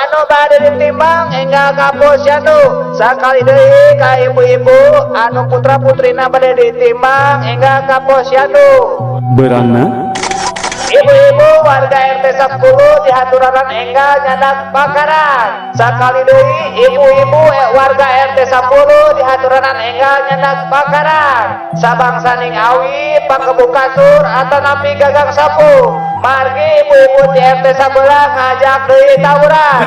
Anu bade ditimbang enggal ka posyandu. Sakali deui ka ibu-ibu anu putra putrina bade ditimbang enggal ka posyandu. Beurangna? Ibu-ibu warga RT 10 dihaturanan enggal nyandak bakaran. Sakali deui, ibu-ibu warga RT 10 dihaturanan enggal nyandak bakaran. Sabangsaning awi, pakebu kasur atanapi gagang sapu. Margi ibu-ibu di RT 11 ngajak deui tawuran.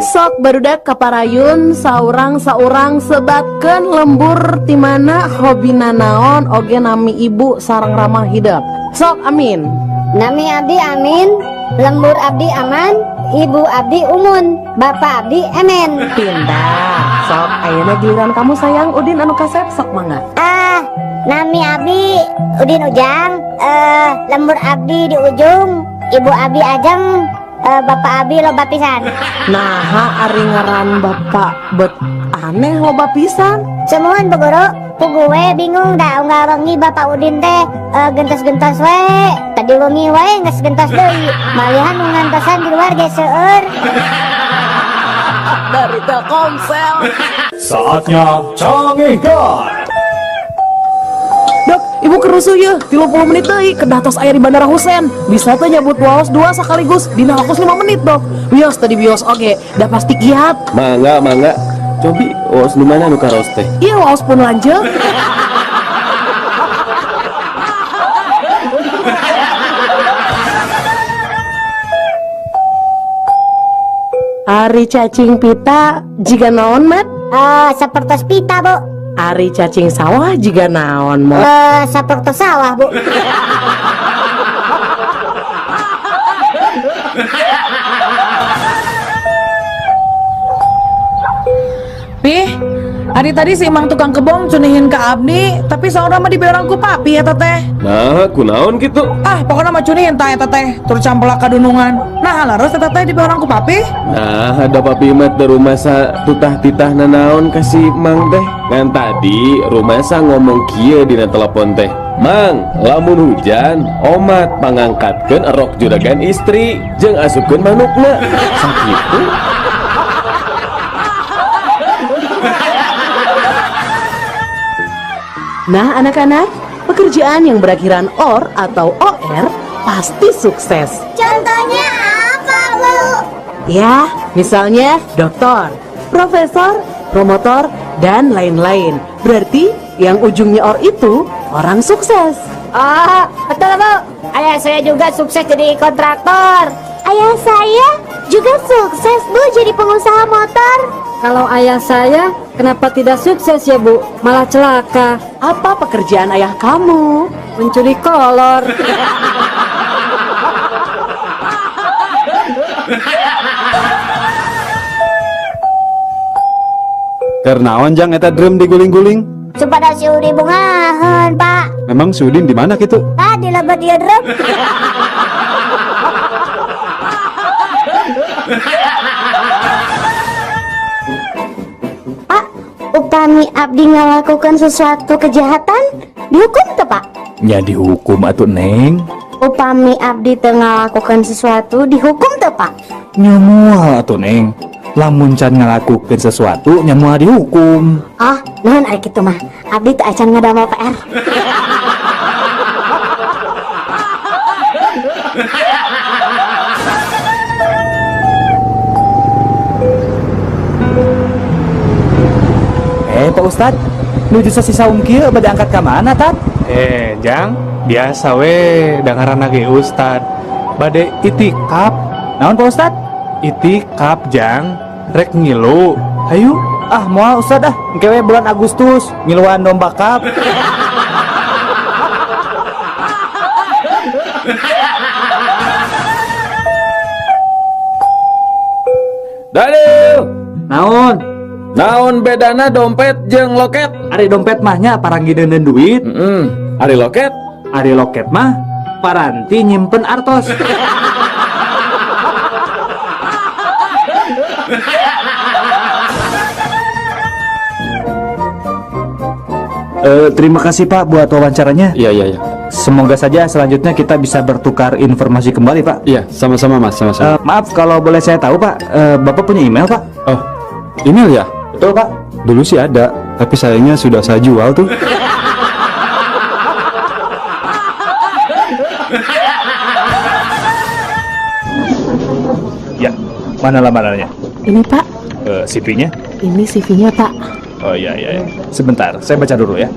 Sok, barudak kaparayun, saurang-saurang sebatkeun lembur ti mana, hobina naon, oge nami ibu sareng rama hidep. Sok, Amin. Nami abdi Amin, lembur abdi Aman, ibu abdi Umun, bapak abdi Emen. Pindah. Sok, ayeuna giliran kamu, sayang. Udin anu kasep, sok mangga. Ah, nami abdi Udin Ujang, lembur abdi di ujung, ibu abdi Ajeng, bapak abdi loba pisan. Nah, ari ngaran bapak bet aneh loba pisan. Sumuhun, Bu Guru, puguh we bingung da unggal wengi Bapak Udin teh gentos-gentos we. Tadi wengi wae geus gentos deui. Malihan nu ngantosan di luar ge seueur. Dari Telkomsel. Saatnya Cangehgar. Dok, ibu kerusuh ya, 30 menit deui kedah tos aya di Bandara Husein. Bisa teh nyebut waos dua sekaligus dina waktu 5 menit, Dok? Wios tadi wios oge, dah pasti kiat. Mangga, mangga. Cobi waos nu mana nu karaos teh? Iya, waos pun lanjut. Ari cacing pita jiga naon, Mat? Sapertos pita, Bu. Ari cacing sawah jiga naon, Mot? Sapertos sawah, Bu. Pih, ari tadi si Mang tukang kebon cunihin ke abdi, tapi saurna mah dibeurang ku papi eta teh. Nah, kunaon gitu? Ah, pokoknya mah cunihin tah eta teh, tur campelak kadunungan. Nah, leres eta teh dibeurang ku papi? Nah, ada papi mah teu rumasa tutah titah nanaon ka si Mang teh. Ngan tadi rumasa ngomong kieu dina telepon teh. Mang, lamun hujan, omat pangangkatkeun erok juragan istri jeung asupkeun manukna. Sakitu. Nah, anak-anak, pekerjaan yang berakhiran OR atau OR pasti sukses. Contohnya apa, Bu? Ya, misalnya dokter, profesor, promotor, dan lain-lain. Berarti yang ujungnya OR itu orang sukses. Oh, betul, Bu. Ayah saya juga sukses jadi kontraktor. Ayah saya juga sukses, Bu, jadi pengusaha motor. Kalau ayah saya, kenapa tidak sukses ya, Bu? Malah celaka. Apa pekerjaan ayah kamu? Mencuri kolor. Keur naon, Jang, eta drum diguling-guling? Supados si Udin bungaheun, Pak. Memang si Udin di mana gitu? Ah, di lebet ieu drum. Pak, upami abdi ngalakukan sesuatu kejahatan, dihukum teu, Pak? Nya dihukum atuh, Neng. Upami abdi teu ngalakukan sesuatu, dihukum teu, Pak? Nya moal atuh, Neng. Lamun can ngalakukeun sesuatu nya moal dihukum. Oh, nuhun ari kitu mah. Abdi teu acan ngadamel PR. Eh, Pak Ustad, nuju sasi saum kieu bade angkat ka mana, Tad? Eh, Jang, biasa we da ngaranna ge Ustad. Bade itikap. Naon, Pak Ustad? Itikap, Jang. Rek ngilu. Hayu. Ah, moal, Ustad, ah. Engke we bulan Agustus ngiluan domba kap. Daniel. Naon? Naon bedana dompet jeung loket? Ari dompet mah nya paranti deundeun duit. Ari loket? Ari loket mah paranti nyimpen artos. Terima kasih, Pak, buat wawancaranya. Iya. Semoga saja selanjutnya kita bisa bertukar informasi kembali, Pak. Iya, sama-sama, Mas, sama-sama. Maaf kalau boleh saya tahu, Pak, Bapak punya email, Pak? Oh, email ya? Betul, Pak. Dulu sih ada, tapi sayangnya sudah saya jual tuh. Ya, mana lamarannya? Ini, Pak. CV-nya? Ini CV-nya, Pak. Oh iya iya. Iya. Sebentar, saya baca dulu ya.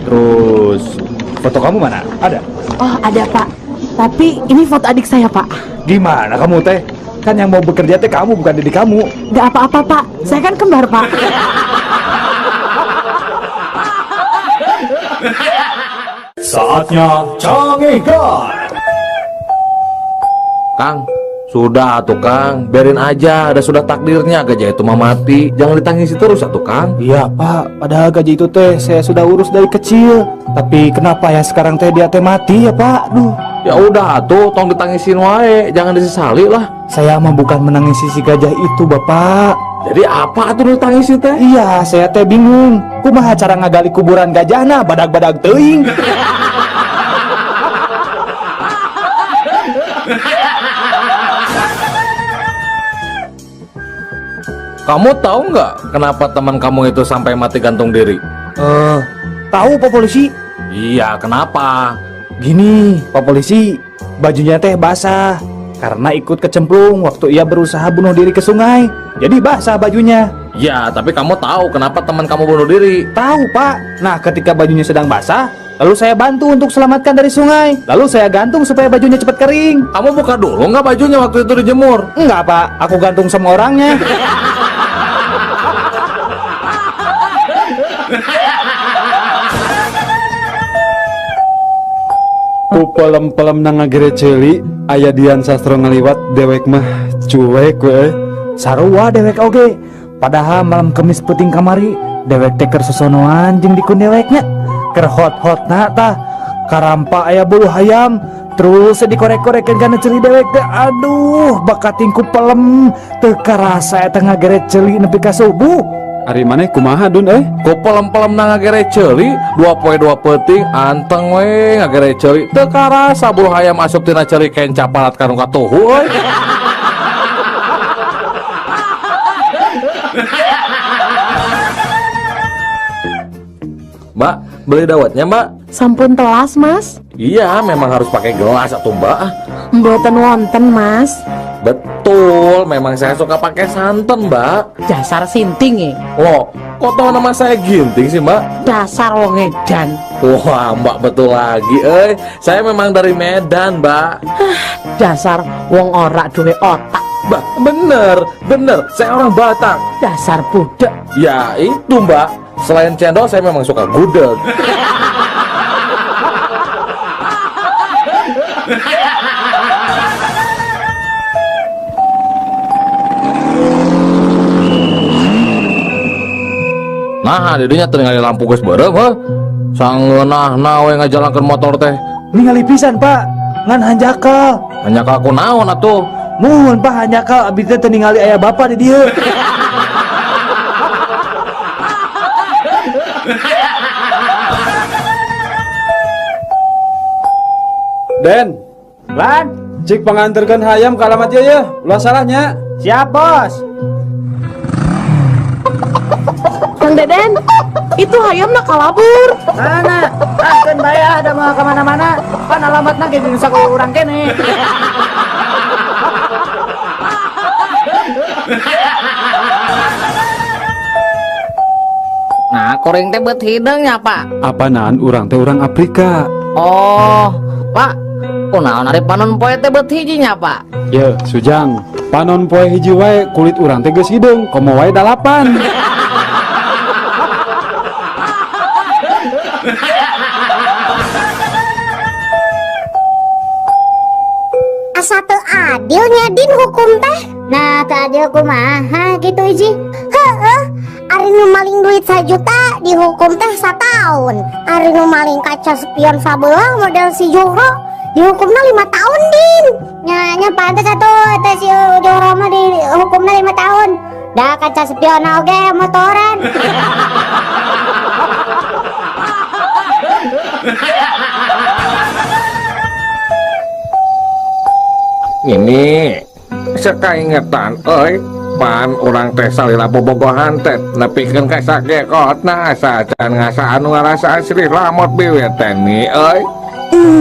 Terus foto kamu mana? Ada? Oh, ada, Pak. Tapi ini foto adik saya, Pak. Gimana kamu teh? Kan yang mau bekerja teh kamu, bukan diri kamu. Gak apa-apa, Pak. Saya kan kembar, Pak. Saatnya Cangehgar. Kang, sudah atuh Kang, biarin aja, ada sudah takdirnya gajah itu mah mati. Jangan ditangisi terus atuh Kang. Iya Pak, padahal gajah itu teh saya sudah urus dari kecil. Tapi kenapa ya sekarang teh dia teh mati ya Pak? Duh. Ya udah atuh, tong ditangisin wae, jangan disesali lah. Saya mah bukan menangisi si gajah itu Bapak. Jadi apa atuh ditangisi teh? Iya, saya teh bingung. Kumaha cara ngagali kuburan gajahna badag-badag teuing. Kamu tahu nggak kenapa teman kamu itu sampai mati gantung diri? Tahu Pak Polisi? Iya, kenapa? Gini, Pak Polisi, bajunya teh basah karena ikut kecemplung waktu ia berusaha bunuh diri ke sungai. Jadi basah bajunya. Ya, tapi kamu tahu kenapa teman kamu bunuh diri? Tahu, Pak. Nah, ketika bajunya sedang basah, lalu saya bantu untuk selamatkan dari sungai. Lalu saya gantung supaya bajunya cepat kering. Kamu buka dulu nggak bajunya waktu itu dijemur? Enggak, Pak. Aku gantung sama orangnya. Ku pelem-pelem na ngagere ceuli, aya Dian Sastro ngaliwat, dewek mah cuek we. Sarua dewek oge. Padahal malam Kemis peuting kamari, dewek teh keur sosonoan jeung dikun deweknya. Keur hot-hotna tah, karampa aya bulu hayam, terus dikorek-korekeun kana ceuli dewek teh. Aduh, bakating ku pelem, teu karasa eta ngagere ceuli nepi ka subuh. Ari maneh kumaha Dun eh? Ku pelem-pelem na ngagere ceuli, 2 poe 2 peuting anteng we ngagere ceuli. Teu karasa bulu hayam asup tina ceuli kenca palat ka nu katuhu euy. Mbak, beli dawetnya, Mbak? Sampun telas, Mas. Iya, memang harus pakai gelas atau Mbak. Mboten wonten, Mas. Betul, memang saya suka pakai santan, Mbak. Dasar sinting ya. Loh, kok tahu nama saya Ginting sih, Mbak? Dasar wong edan. Wah, Mbak betul lagi, Saya memang dari Medan, Mbak. Dasar wong ora duwe otak. Mbak, bener, bener, saya orang Batak. Dasar budek. Ya, itu, Mbak. Selain cendol, saya memang suka gudeg. Nah, didinya teu ningali lampu geus beureum heuh. Sangeunahna we ngajalankeun motor teh. Ningali pisan, Pak. Ngan hanjakal. Hanjakal kunaon atuh? Muhun, Pak, hanjakal abdi teh teu ningali aya bapak di dieu. Den, Lan, cik panganterkeun hayam ka alamat ieu yeuh. Ulah salahnya. Siap, Bos. Kang Deden, itu hayamna kalabur. Mana? Ah, keun bae ah, da moal ka mana-mana. Pan alamatna ge jeung sakola urang kene. Nah, kuring teh beut hideung nya, Pak. Apanaan urang teh urang Afrika. Oh, Pak. Kunaon ari panon poe teh beut hiji nya, Pak? Ye, Sujang. Panon poe hiji wae kulit urang teh geus hideung, komo wae 8. Asa teu adil nya Din hukum teh. Nah, teu adil kumaha gitu Iji? Heeh, ari nu maling duit 1 juta dihukum teh sataun. Ari nu maling kaca spion sabelah model si Joro dihukumna 5 tahun Din. Nya pantes atuh teh si Joro mah dihukumna 5 tahun. Da kaca spion oge motoran. Ini sekaingetan euy pan urang teh salila bobogohan teh nepikeun ka sakekotna asa acan ngasaan nu ngarasaan Sri Lamot biwir teh ni euy.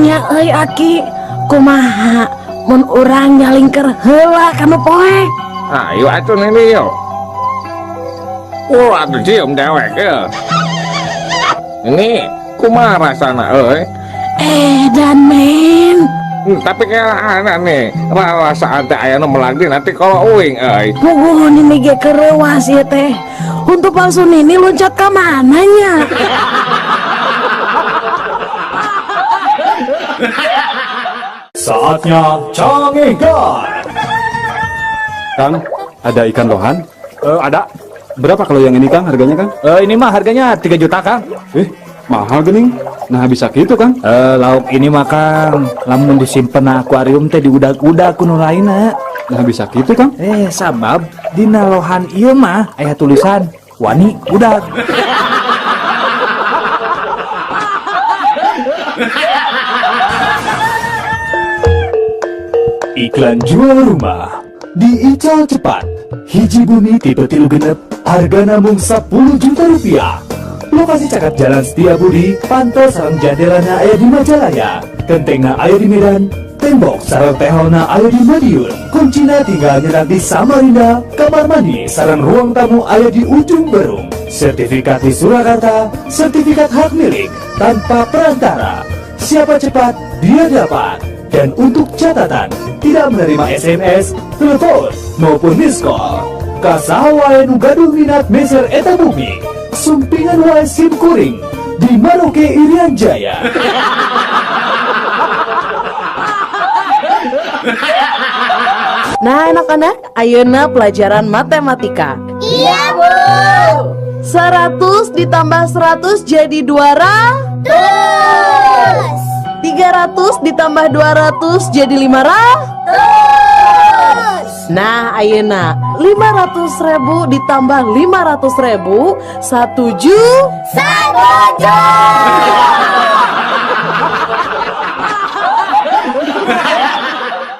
Nya euy aki, kumaha mun urang nyalingker heula ka nu poek? Ayo atuh nini yo. Ulah atuh cium dewek ye. Ini kumaha rasana euy? Dan men. Tapi kayak nih rasa teh aya nu melagdi nanti kalau uing euy. Puguh nini ge kereuas ieu teh. Untuk palsu nini loncat ka mana nya? Saatnya Cangehgar. Kang, ada ikan lohan? Ada. Berapa kalau yang ini Kang harganya Kang? Ini mah harganya 3 juta Kang. Mahal gening. Nah bisa gitu Kang. Lauk ini mah Kang, lamun disimpen na akuarium teh diudag-udag ku nu lainna. Nah bisa gitu Kang. Sabab dina lohan ieu mah aya tulisan wani udag. Iklan jual rumah di Ical Cepat. Hiji bumi tipe 3 6, harga namung 10 juta rupiah. Lokasi cakep Jalan Setia Budi, pantau sareng jandelana aya di Majalaya, kentengna aya di Medan, tembok sareng teholna aya di Madiun, kuncina tinggal nyerak di Samarinda, kamar mandi sareng ruang tamu aya di Ujung Berung, sertifikat di Surakarta, sertifikat hak milik tanpa perantara. Siapa cepat, dia dapat. Dan untuk catatan, tidak menerima SMS, telepon, maupun miss call. Ka saha wae nu gaduh minat meser eta bumi, sumpingan wae sim kuring di Maroke Irian Jaya. Nah anak-anak, ayeuna pelajaran matematika. Iya Bu. 100 ditambah 100 jadi 200. 300 ditambah 200 jadi 500. Nah ayeuna 500.000 ditambah 500.000 1 juta. 1 juta.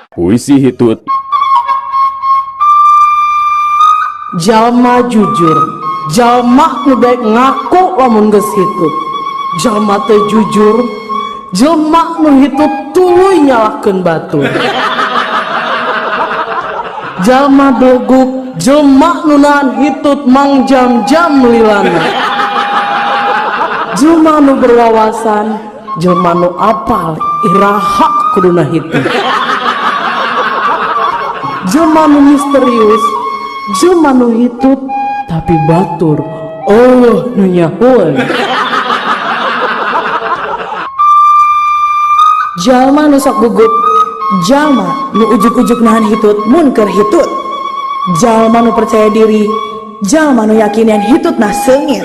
Puisi hitut. Jalma jujur, jalma nu daek ngaku lamun geus hitut. Jalma teu jujur, jelma nu hitut tuluy nyalahkeun batur. Jalma beleguk, jelma nu nahan hitut mangjam-jam lilana. Jelma nu berwawasan, jelma nu apal iraha kuduna hitut. Jelma nu misterius, jelma nu hitut tapi batur, oh nu nyahoeun. Jalma nu sok gugup, jalma nu ujug-ujug nahan hitut mun keur hitut. Jalma nu percaya diri, jalma nu yakin yen hitut nah seungit.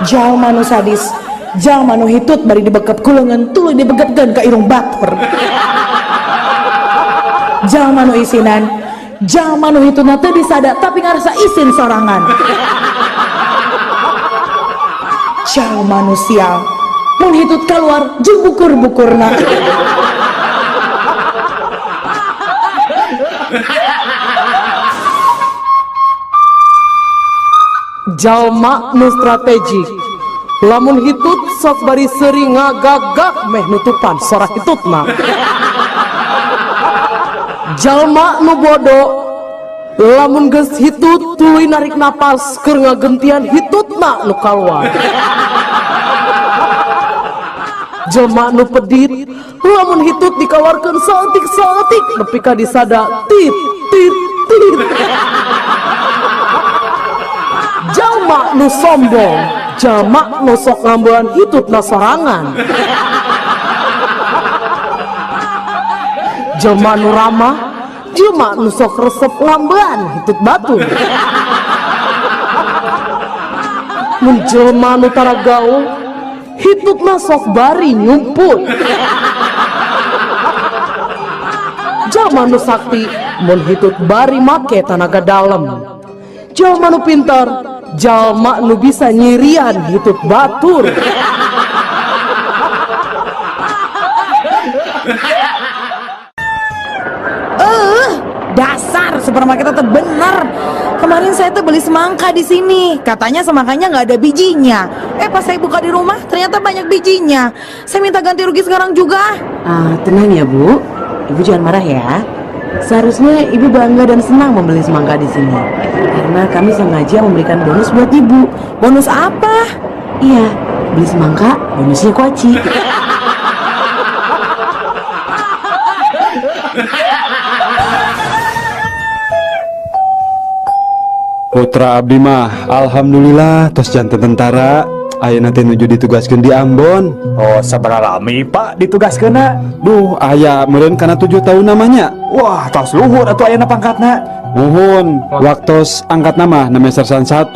Jalma nu sadis, jalma nu hitut bari dibekep ku leungeun tuluy dibegepkeun ka irung batur. Jalma nu isinan, jalma nu hitutna teu disada tapi ngarasa isin sorangan. Jalma nu sial, mun hitut keluar jeung bukur-bukurna. Jalma nu strategik, lamun hitut sok bari seuri ngagagak meh nutupan sora hitutna. Jalma nu bodoh, lamun geus hitut tuluy narik napas keur ngagentian hitutna nu kaluar. Jelma nu pedit, lamun hitut dikaluarkeun saeutik-saeutik nepi ka disada tit tit tit. Jalma nu sombong, jalma nu sok ngambean hitutna sorangan. Jelma nu ramah, jelma nu sok resep ngambean hitut batur. Mun jelma nu tara gaul, hitutna sok bari nyumput. Jalma nu sakti, mun hitut bari make tanaga dalem. Jalma nu pintar, jalma nu bisa nyirian hitut batur. Dasar supermarket itu bener. Kemarin saya tuh beli semangka di sini. Katanya semangkanya nggak ada bijinya. Pas saya buka di rumah ternyata banyak bijinya. Saya minta ganti rugi sekarang juga. Ah, tenang ya Bu. Ibu jangan marah ya. Seharusnya Ibu bangga dan senang membeli semangka di sini. Karena kami sengaja memberikan bonus buat Ibu. Bonus apa? Iya, beli semangka, bonusnya kuaci. Putra abdi mah alhamdulillah tos janten tentara. Ayeuna teh nuju ditugaskeun di Ambon. Oh, sabaraha lami Pak ditugaskeunna? Duh, aya meureun kana 7 tahun namanya. Wah, tos luhur atuh ayeuna pangkatna. Muhun, waktos angkat nama namanya sersan 1.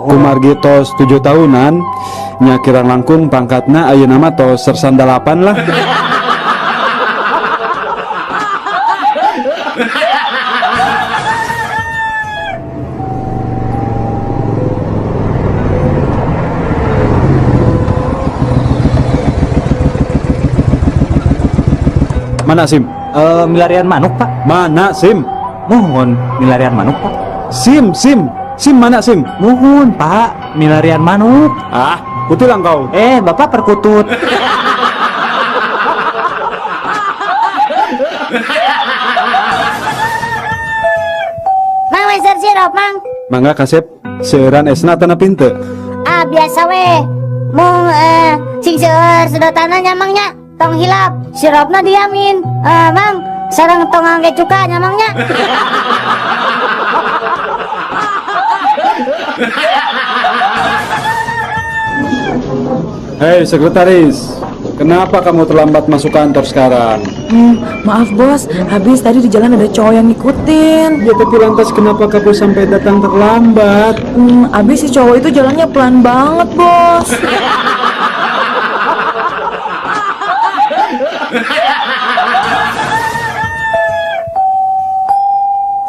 Kumargi tos 7 tahunan, nya kirang langkung pangkatna ayeuna mah tos sersan 8 lah. Mana SIM? Milarian manuk Pak. Mana SIM? Mohon, milarian manuk Pak. SIM, SIM, SIM mana SIM? Mohon Pak, milarian manuk. Ah, kutilang kau. Bapak perkutut. Mang meser sirup, Mang. Mangga kasep, seueuran esna tanah pinte. Ah, biasa we. Mung sing seueur sedotanna nya Mang nya. Tong hilap, sirupna diamin. Mang, sareng tong ngangge cuka nya Mang nya. Hei sekretaris, kenapa kamu terlambat masuk kantor sekarang? Maaf bos, habis tadi di jalan ada cowok yang ngikutin. Ya tapi lantas kenapa kamu sampai datang terlambat? Habis si cowok itu jalannya pelan banget bos.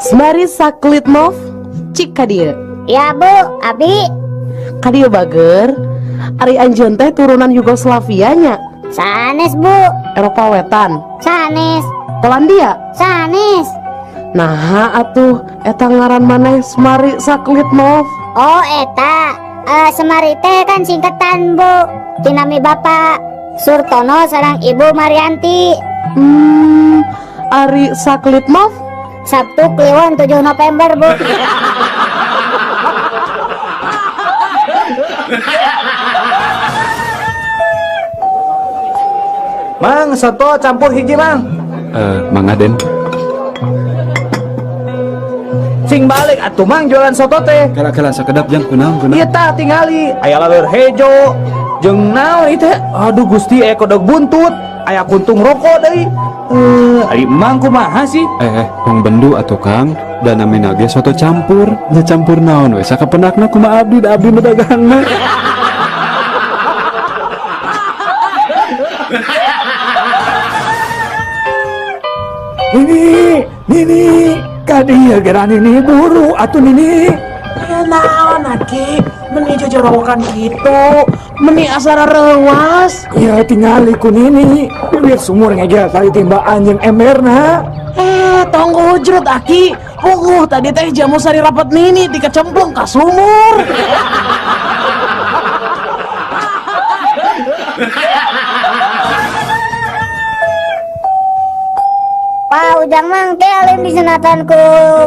Semari Saklitmov, cik kadieu. Ya Bu, abi. Kadieu bager. Ari anjeun teh turunan Yugoslavia nya. Sanes Bu. Eropa Wetan. Sanes. Polandia. Sanes. Nah atuh eta ngaran maneh Semari Saklitmov. Oh eta, Semari teh kan singkatan Bu. Tinami Bapak Surtono sareng Ibu Marianti. Ari Saklitmov Sabtu Kliwon 7 November Bu. Mang, soto campur hiji Mang. Mang Aden. Sing balik atuh Mang jualan soto teh. Kala-kala sakedap jang kunaon kunaon. Ieu tah tingali, aya laleur hejo. Jeung naon ieu teh? Aduh Gusti, aya kodok buntut, aya kuntung rokok deui. Ari Mang kumaha sih? Tong bendu atuh Kang, da namina ge soto campur. Nya campur naon we sakapenakna kumaha abdi da abdi nu dagangna. Nini, Nini, kadieu geura Nini buru atuh Nini. Ya naon aki, meni jojorowokan kitu, meni asara reuas. Ya tingali ku Nini, bibir sumur ngegel tali timbaan jeung emberna. Tong hujrut aki, puguh tadi teh jamu sari rapat Nini dikecemplung ka sumur. Pak Ujang mang teh alim disunatan ku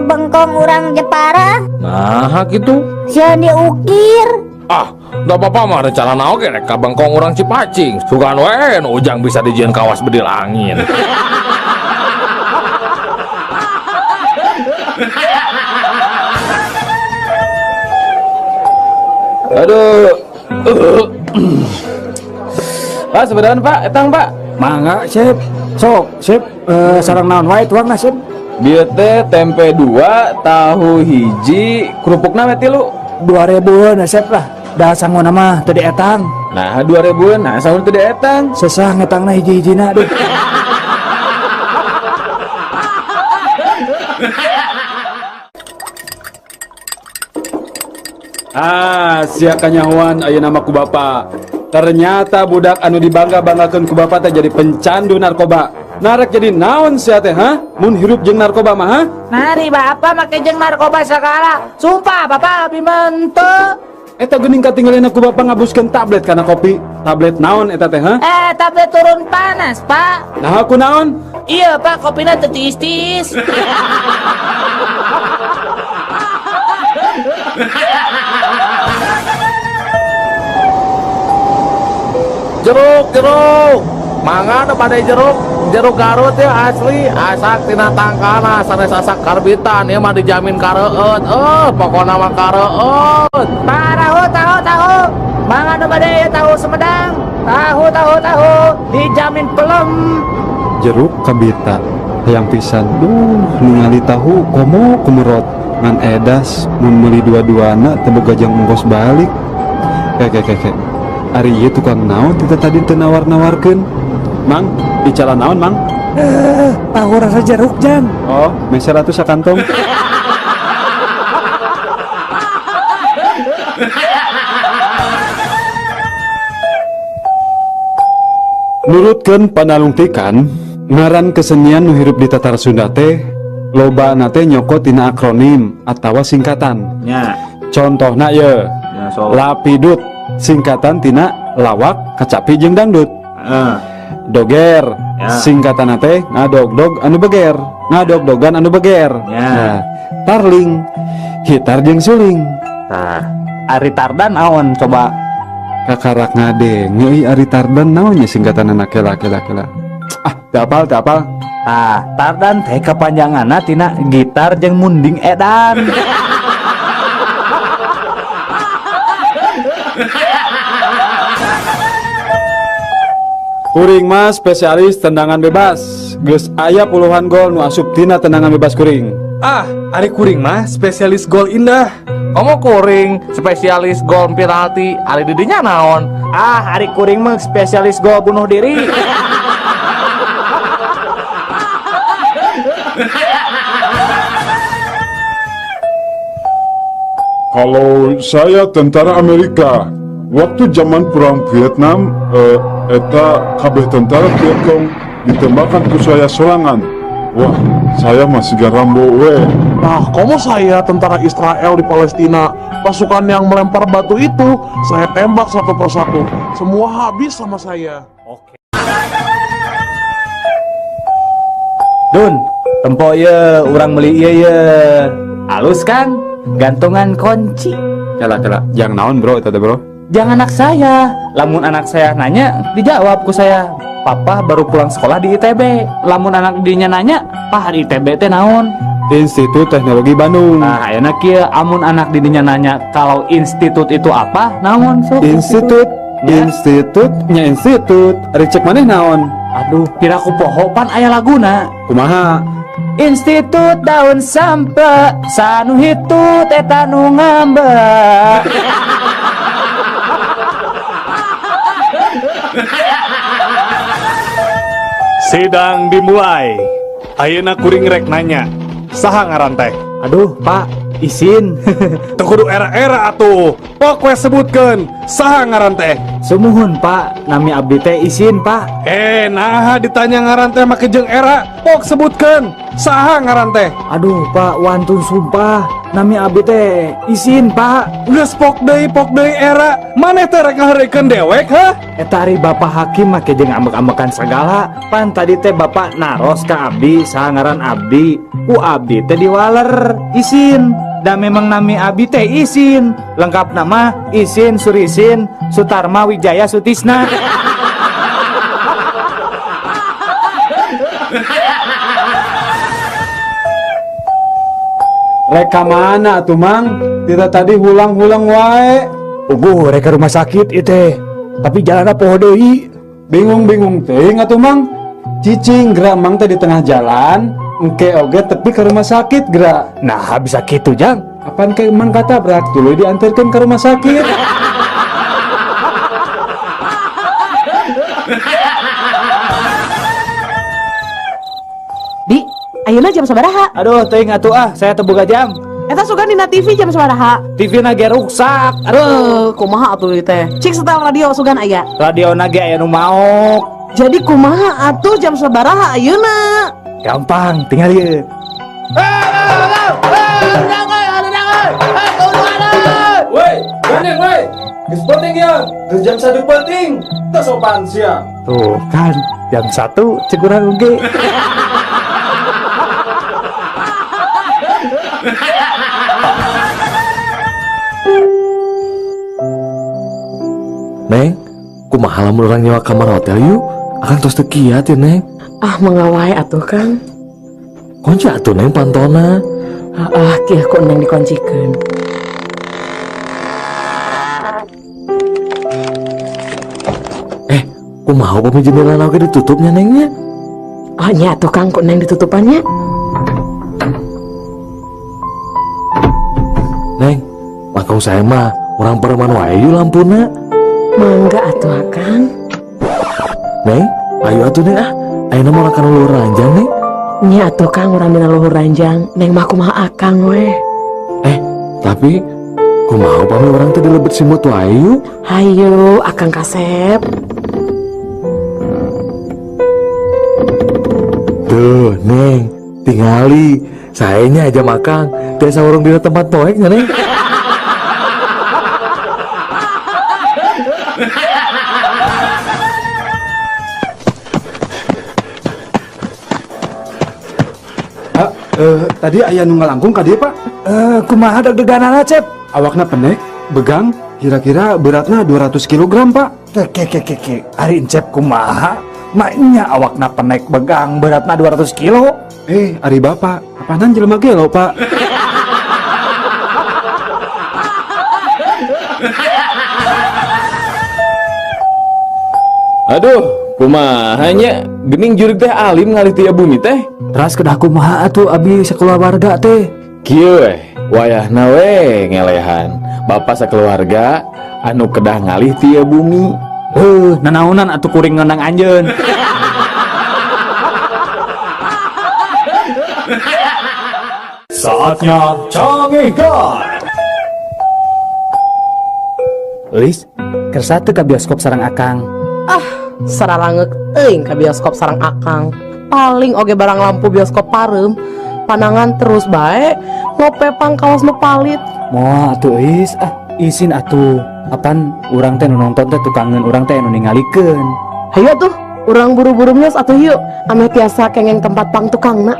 bengkong urang Jepara. Nah, gitu. Sieun diukir. Ah, da bapak mah rencana naon ge rek ka bengkong urang Cipacing. Sugan we nu Ujang bisa dijieun kawas bedil angin. Aduh. Pak, sebenarnya Pak, etang Pak. Mangga, Sip. Sok, Sip, sareng naon wae tuangna, Sip? Bieu teh tempe 2, tahu hiji, kerupukna we 3. 2000-an, Sip lah. Da sanguna mah teu dietang. Nah, 2000-an, nah sanguna teu dietang. Sesah ngetangna hiji-hijina duh. Ah, sia kanyahoan ayeuna mah ku bapa. Ternyata budak anu dibangga-banggakeun ku bapa teh jadi pencandu narkoba. Nah rek jadi naon sia teh, ha? Mun hirup jeung narkoba mah, ha? Nari bapak make jeung narkoba segala. Sumpah bapak abi mah henteu. Eta geuning katinggalina ku bapak ngabuskeun tablet kana kopi. Tablet naon eta teh, ha? Eh, tablet turun panas, Pak. Nah aku naon? Iya, Pak, kopina teu tiis-tiis. Jeruk, jeruk. Mangga nu bade jeruk, jeruk Garut ya asli, asak tina tangkalna sanes asak karbitan ieu mah dijamin kareueut. Eh, pokona mah kareueut. Tahu, tahu, tahu. Mangga nu bade tahu Sumedang. Tahu, tahu, tahu. Dijamin pelem. Jeruk kabita hayang pisan. Duh, ningali tahu komo kumerot. Ngan edas mun meuli dua-duana teu boga jang ongkos balik. Ke ke ke ke. Ari ieu tukang naon tita tadi teu nawar-nawarkeun? Mang, bicara naon, Mang? Tahu rasa jeruk, Jang. Oh, meser atuh sakantong. Nurutkeun panalungtikan, ngaran kesenian nu hirup di Tatar Sunda teh lobana teh nyokot tina akronim atawa singkatan. Nya. Contohna ye, Ya, sok. Lapidut singkatan tina lawak, kacapi jeung dangdut. Heeh. Doger Ya. singkatan teh ngadog-dog anu beger, ngadog-dogan anu beger. Ya. Nah, tarling gitar jeung suling. Tah, ari tardan naon coba? Kakarak ngadenge euy ari tardan naon nya singkatanna kela kela kela. Ah, teu apal teu apal. Tah, tardan teh kepanjanganna tina gitar jeung munding edan. Kuring mah spesialis tendangan bebas. Geus aya puluhan gol nu asup tina tendangan bebas kuring. Ah, ari kuring mah spesialis gol indah. Komo kuring spesialis gol penalti, ari didinya naon? Ah, ari kuring mah spesialis gol bunuh diri. Kalau saya tentara Amerika, waktu zaman perang Vietnam, eta kabeh tentara Vietcong ditembakkan ku saya sorangan. Wah, saya masih Rambo we. Nah, komo saya tentara Israel di Palestina, pasukan yang melempar batu itu, saya tembak satu persatu. Semua habis sama saya. Oke. Dun, tempo ye, urang beli ieu ye. Halus kan? Gantungan kunci. Kela kela, jang naon bro eta teh bro? Jangan anak saya. Lamun anak saya nanya, dijawab ku saya. Papa baru pulang sekolah di ITB. Lamun anak dinya nanya, Pah di ITB teh naon? Institut Teknologi Bandung. Nah, ayeuna kieu amun anak didinya nanya kalau institut itu apa, naon sok? Institut, Ya. institut, nya institut. Ari cek maneh naon? Aduh, piraku poho pan aya laguna. Kumaha? Institut daun sampe, sanu hitut eta nu ngambek. Sidang dimulai. Ayeuna kuring rek nanya, saha ngaran teh? Aduh, Pak, isin. Teu kudu era-era atuh. Pok we sebutkeun, saha ngaran teh? Sumuhun, Pak, nami abdi teh isin, Pak. Eh, naha ditanya ngaran teh make jeung era. Pok sebutkeun, saha ngaran teh? Aduh, Pak, wantun sumpah. Nami abdi teh isin, Pak. Geus pok deui era. Maneh teh rek ngaheureuikeun dewek, ha? Eta ari Bapak Hakim make jeung ambek-ambekan segala. Pan tadi teh Bapak naros ka abdi, saha ngaran abdi. Ku abdi teh diwaler isin. Da memang nami abdi teh isin. Lengkap nama Isin Surisin Sutarma Wijaya Sutisna. Rek ka mana atuh Mang? Tita tadi hulang-hulang wae. Puguh rek ka rumah sakit ieu teh. Tapi jalanna poho deui. Bingung-bingung teuing atuh Mang. Cicing gerak Mang teh di tengah jalan, engke oge tepi ke rumah sakit gerak. Nah, bisa kitu Jang. Apaan ke Mang katabrak tuluy diantarkeun ke rumah sakit. Di, ayeuna jam sabaraha? Aduh, teuing atuh ah, saya teu boga jam. Eta sugan dina TV jam sabaraha? TV na ge ruksak. Aduh, kumaha atuh ieu teh? Cik setel radio sugan aya. Radio na ge aya nu maok. Jadi kumaha atuh, jam sabaraha ayeuna? Gampang, tinggal ye. Woi, gandeng woi. Geus penting ya, geus jam 1 penting. Teu sopan sia. Tuh kan, jam 1 cek urang oge. Neng, kumaha lamun urang nyewa kamar hotel yuk? Akang tos teu kiat ya, Neng. Ah, mangga wae atuh, Kang. Kunci atuh, Neng, pantona. Ah, kieu ku Neng dikuncikeun. Eh, kumaha upami jendela oge ditutupnya, Nengnya? Oh nya atuh, Kang, ku Neng ditutupannya. Neng, langkung saya mah urang pareman wae yuk lampuna. Mangga atuh, Kang. Neng, ayo atuh, Neng, ah. Ayeuna mah urang kana luhur ranjang, Neng. Nya atuh, Kang, urang dina luhur ranjang. Neng mah kumaha Akang weh. Eh, tapi kumaha upami urang teh dilebet simut wae yuk? Hayu, Akang kasep. Tuh, Neng, tingali. Saenya aja makang, tiasa urang dina tempat poek nya, Neng. Pak, tadi aya nu ngalangkung ka dieu, Pak. Kumaha deg-deganana, Cep? Awakna pendek, begang, kira-kira beratna 200 kilogram, Pak. Ke, ke, ke, ke, ke. Ari Encep kumaha? Maknya awakna pendek, begang, beratna 200 kilo. Ari Bapak, apanan jelema gelo, Pak? Aduh, kumaha nya? Gening jurig teh alim ngalih ti bumi teh. Teras kedah kumaha atuh abi sakeluarga teh? Kieu weh, wayahna we ngelehan. Bapak sakeluarga anu kedah ngalih ti bumi. Heuh, nanaonan atuh kuring ngeunang anjeun. Saatnya Canggihkan. Euis, kersa teu ka bioskop sareng Akang? Ah, saralangeuk teuing ka bioskop sareng Akang. Paling oge barang lampu bioskop pareum, panangan terus bae, ngope pangkawas nu palit. Moal atuh, Euis, ah isin atuh. Apan urang teh nu nonton teh tukangeun urang teh nu ningalikeun. Hayu atuh, urang buru-buru mios atuh yuk, ameh tiasa kengeng tempat pang tukangna.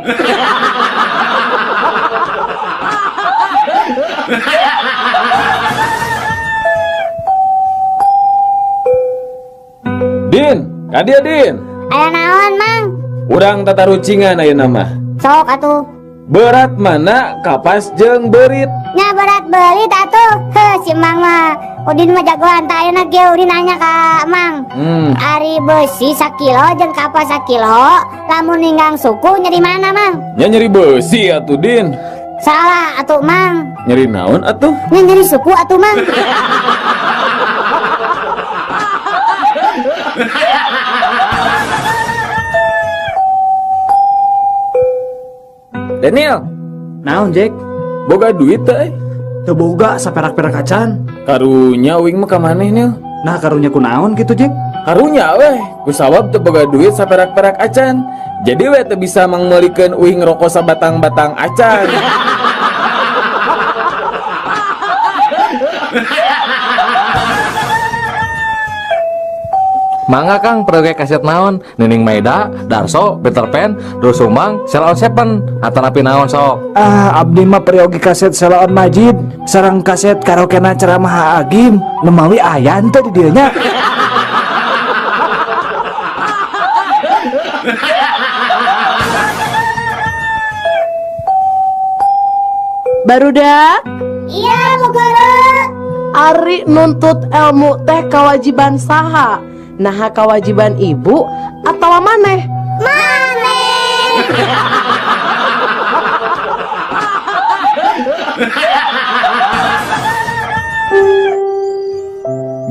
Din, ka dieu, Din. Aya naon, Mang? Urang tatarucingan ayeuna mah. Sok atuh. Berat mana kapas jeung beurit? Nya berat beurit atuh. Heuh, si Mang mah. Udin mah jagoan tah ayeuna ge Udin nanya ka Mang. Ari beusi sakilo jeung kapas sakilo, lamun ninggang suku nyeri mana, Mang? Nya nyeri beusi atuh, Din. Salah atuh, Mang. Nyeri naon atuh? Nya nyeri suku atuh, Mang. Daniel, naon, Jack? Boga duit teh? Teu boga saperak-perak acan. Karunya uing mah ka maneh, Nil. Nah, karunya kunaon kitu, Jack? Karunya weh, kusabab teu boga duit saperak-perak acan. Jadi weh teu bisa mangmeulikeun uing rokok sabatang-batang acan. Mangga Kang, perlu kaset naon? Nining Meida, Darso, Peter Pan, Doel Sumbang, Sheila on Seven, atanapi naon sok? Ah, abdi mah peryogi kaset Sheila on Majid, sareng kaset karaokena ceramah Agim, nemawi aya henteu di dieu nya. Barudak? Iya, Bu Guru. Ari nuntut ilmu teh kewajiban saha? Naha kewajiban ibu atau maneh? Maneh.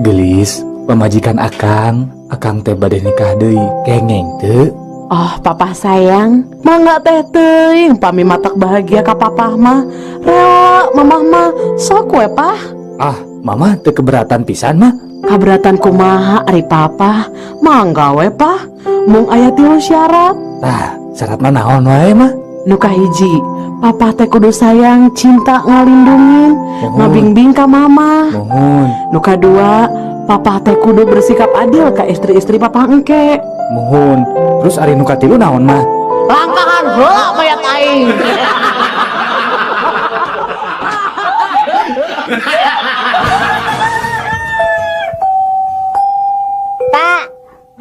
Gelis, pamajikan Akang, Akang teh bade nikah deui, kengeng teu? Oh, papa sayang, mangga teh teuing pami matak bahagia ka papah mah. Rela mamah mah sok we pah. Ah, mama teu keberatan pisan mah. Kaberatan kumaha ari papa? Mangga we pah. Mung aya tilu syarat. Tah, syaratna naon wae, Mah? Nu kahiji, Papa teh kudu sayang, cinta, ngalindungin, ngabingbing ka Mama. Muhun. Nu kadua, Papa teh kudu bersikap adil ka istri-istri Papa engke. Muhun. Terus ari nu katilu naon, Mah? Langkahan heula mayat aing. Pak,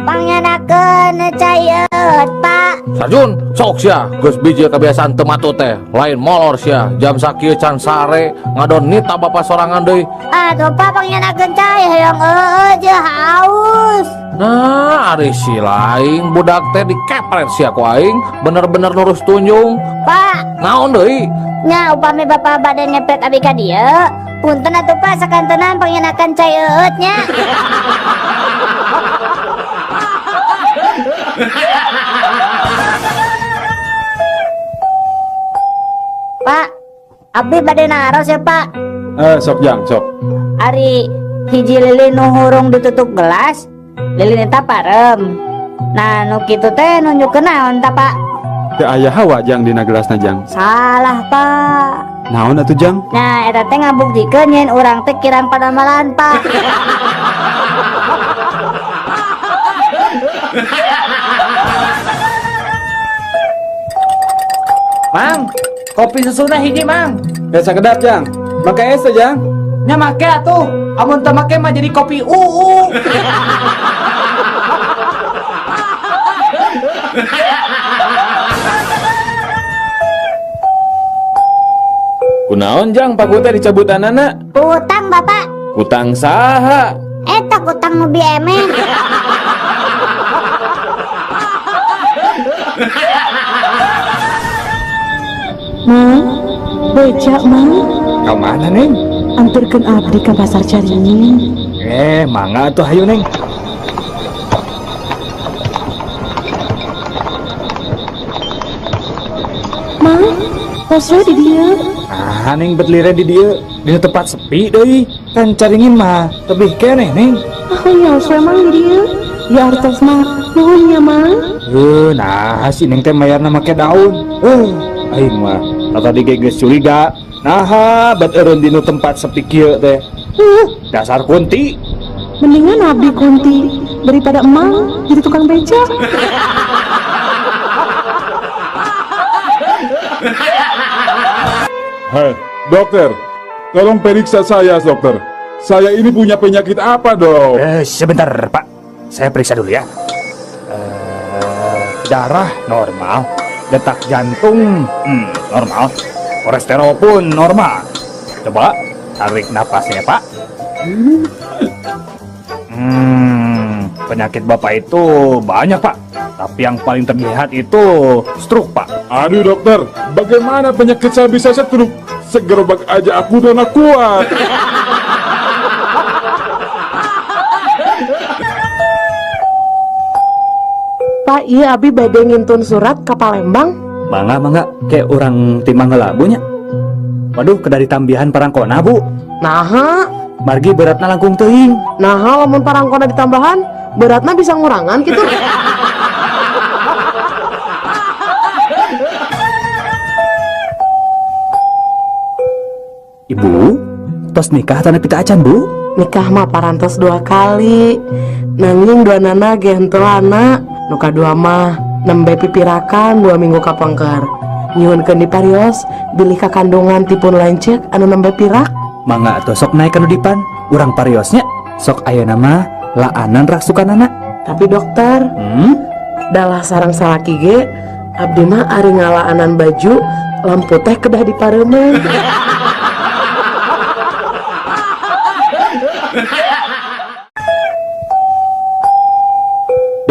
pangnyanakeun cai eueut, Pak. Sarjun, sok sia, geus bijil kebiasaan teu matut teh. Lain molor sia, jam sakieu can sare, ngadon nita bapa sorangan deui. Atuh Pak, pangnyanakeun cai hoyong eueut jeung haus. Nah, ari si lain budak teh dikepret sia ku aing, bener-bener nurus tunjung. Pak, Naon deui? Nya upami Bapak bade ngepret abi ka dieu, punten atuh Pak, sakantenan pangnyanakeun cai eueut nya. Pak, abdi bade naros ya, Pak. Eh, sok Jang, sok. Ari hiji lilin nu hurung ditutup gelas, lilin eta parem. Nah, nu kitu teh nunjukkeun naon ta, Pak? Teu aya hawa Jang dina gelasna, Jang. Salah, Pak. Naon atuh, Jang? Nah, eta teh ngabuktikeun yen urang teh kirang padamalan, Pak. Mang, kopi susuna hiji, Mang. Ya sakedap, Jang. Make es teh, Jang. Nya make atuh. Amun teu make mah jadi kopi uu. Kunaon Jang paku teh dicabutanana? Kutang, Bapak. Kutang saha? Eta kutang nu biemen. Mang, beca Mang. Ka mana, Neng? Anterkeun abdi ka pasar Caringin. Eh, mangga atuh hayu, Neng. Mang, tos we di dieu. Ah, Neng bet lire di dieu, dina tempat sepi deui. Kan Caringin mah tebih keneh, Neng. Ah, nyaos we Mang di dieu. Ya artos mah, nuhun nya Mang. Nah si Neng teh mayarna make daun. Aing mah tadi ge geus curiga. Naha bet eureun dinu tempat sepi kieu teh. Dasar kunti. Mendingan abdi kunti daripada emang jadi tukang beca. Hei, dokter, tolong periksa saya, dokter. Saya ini punya penyakit apa, dok? Sebentar, Pak. Saya periksa dulu ya. Darah normal, detak jantung normal, kolesterol pun normal. Coba tarik napasnya, Pak. Penyakit Bapak itu banyak, Pak. Tapi yang paling terlihat itu stroke, Pak. Aduh, dokter, bagaimana penyakit saya bisa stroke? Segerobak aja aku udah nggak kuat. Pak, iya abi bade ngintun surat ke Palembang. Mangga, mangga, kayak orang timang heula, Bu nya. Waduh, kedah ditambihan parangkona, Bu. Naha? Margi beratna langkung teuing. Naha lamun parangkona ditambahan, beratna bisa ngurangan gitu. Ibu, tos nikah tanah pita acan, Bu? Nikah mah parantos 2 kali. Nanging dua nana ge henteu lana. Nu kadua mah nembe pipirakan 2 minggu kapengker. Nyuhunkeun diparios bilih kakandungan tipun lanceuk anu nembe pirak. Mangga atuh sok naik kanu dipan, urang pariosnya. Sok ayeuna mah laanan raksukanana. Tapi dokter, dalah sarang salaki ge abdi mah ari ngalaanan baju lampu teh kedah dipareumeun.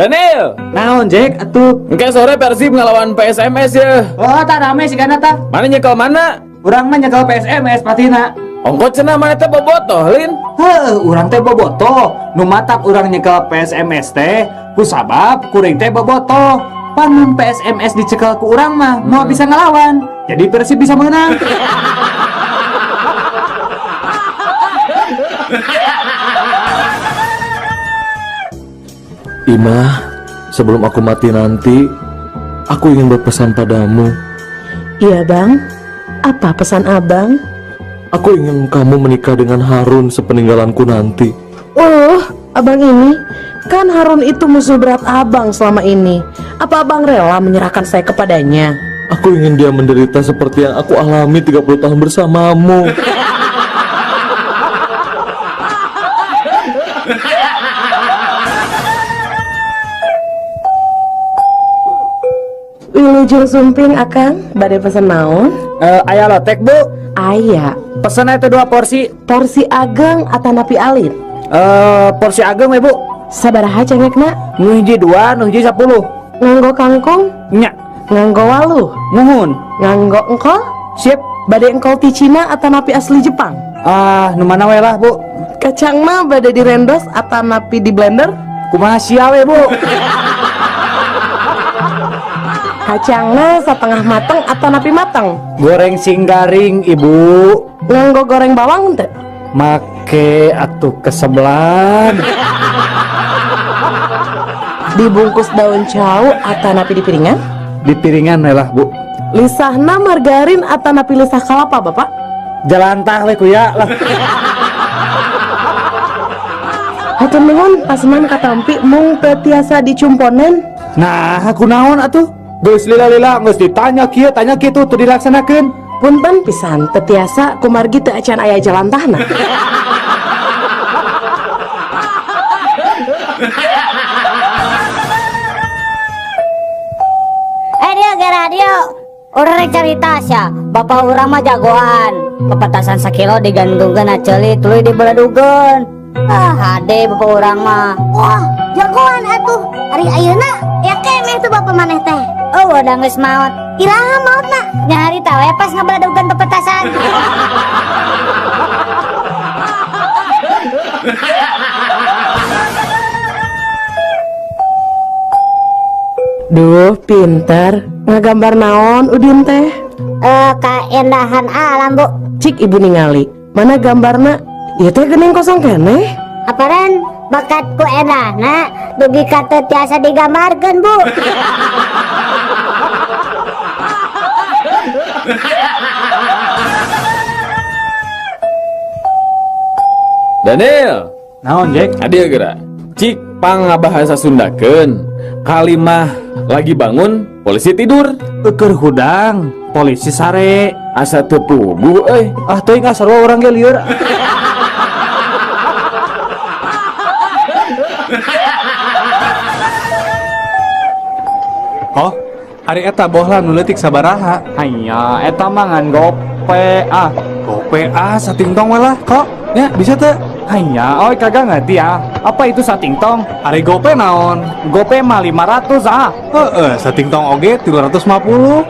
Daniel, naon Jack atuh? Engke sore Persib ngelawan PSMS ya. Oh, tak rame sih kana tah. Mana nyekel mana? Urang mah nyekel PSMS patina. Ongko cenah mana teh bobotoh, Lin? Heuh, urang teh bobotoh. Nu matak urang nyekel PSMS teh ku sabab kuring teh bobotoh. Pan mun PSMS dicekel ku urang mah moal bisa ngelawan. Jadi Persib bisa menang. Imah Sebelum aku mati nanti, aku ingin berpesan padamu. Iya bang, apa pesan abang? Aku ingin kamu menikah dengan Harun sepeninggalanku nanti. Oh, abang ini kan Harun itu musuh berat abang selama ini. Apa abang rela menyerahkan saya kepadanya? Aku ingin dia menderita seperti yang aku alami 30 tahun bersamamu. Wilujeng sumping akang, bade pesen naon? Aya lotek bu? Aya. Pesen itu 2 porsi. Porsi ageng atanapi alit? Porsi ageng we bu. Sabaraha cengekna? Nu hiji 2, nu hiji 10. Nganggo kangkung? Nya. Nganggo waluh? Muhun. Nganggo engkol? Sip. Bade engkol ti Cina atanapi asli Jepang? Ah, nu mana we lah bu. Kacangna bade direndos atanapi di blender? Kumaha sia we bu. Kacangna setengah mateng atanapi mateng? Goreng sing garing ibu. Nganggo goreng bawang teu? Make atuh kesebelan. Dibungkus daun cau atanapi di piringan? Di piringan we lah bu. Lisahna margarin atanapi lisah kalapa bapak? Jalantah we kuya lah. Hatur nuhun paseman katampi mung teu tiasa dicumponan. Nah, aku naon atuh? Geus lila-lila geus ditanya kieu tanya kitu teu dilaksanakeun. Punten pisan teu tiasa kumargi teu acan aya jalantahna. Dia ge radio. Urang rek carita sia, bapak urang mah jagoan. Pepetasan sakilo digantungkeun na ceuli tuluy dibeledugeun. Ah, hade bapak urang mah. Wah, jagoan atuh. Ari ayeuna ya keneh tuh bapak maneh teh. Oh, udah geus maot. Iraha maotna? Nyari tahu ya pas ngebeledugeun pepetasan. Duh, pinter. Ngagambar naon Udin teh? Kaendahan alam, Bu. Cik ibu ningali. Mana gambarna? Ieu teh geuning kosong keneh. Aparan bakat ku endahna dugi ka teu tiasa digambarkeun, Bu. Daniel, naon Jack? Adil geura. Cik pangabahasa Sundakeun. Kalimah lagi bangun, polisi tidur. Eukeun hudang, polisi sare. Asa teu puguh euy. Ah teuing ah sarua urang ge lieur. Oh, ari eta bohlam nu leutik sabaraha? Hanya eta mah ngan gope ah. Gope ah satingtong we lah kok. Ya bisa teu? Hanya, oi kagak ngerti ah. Apa itu satingtong? Ari gope naon? Gope mah 500 ah. Heeh, satingtong oge 350.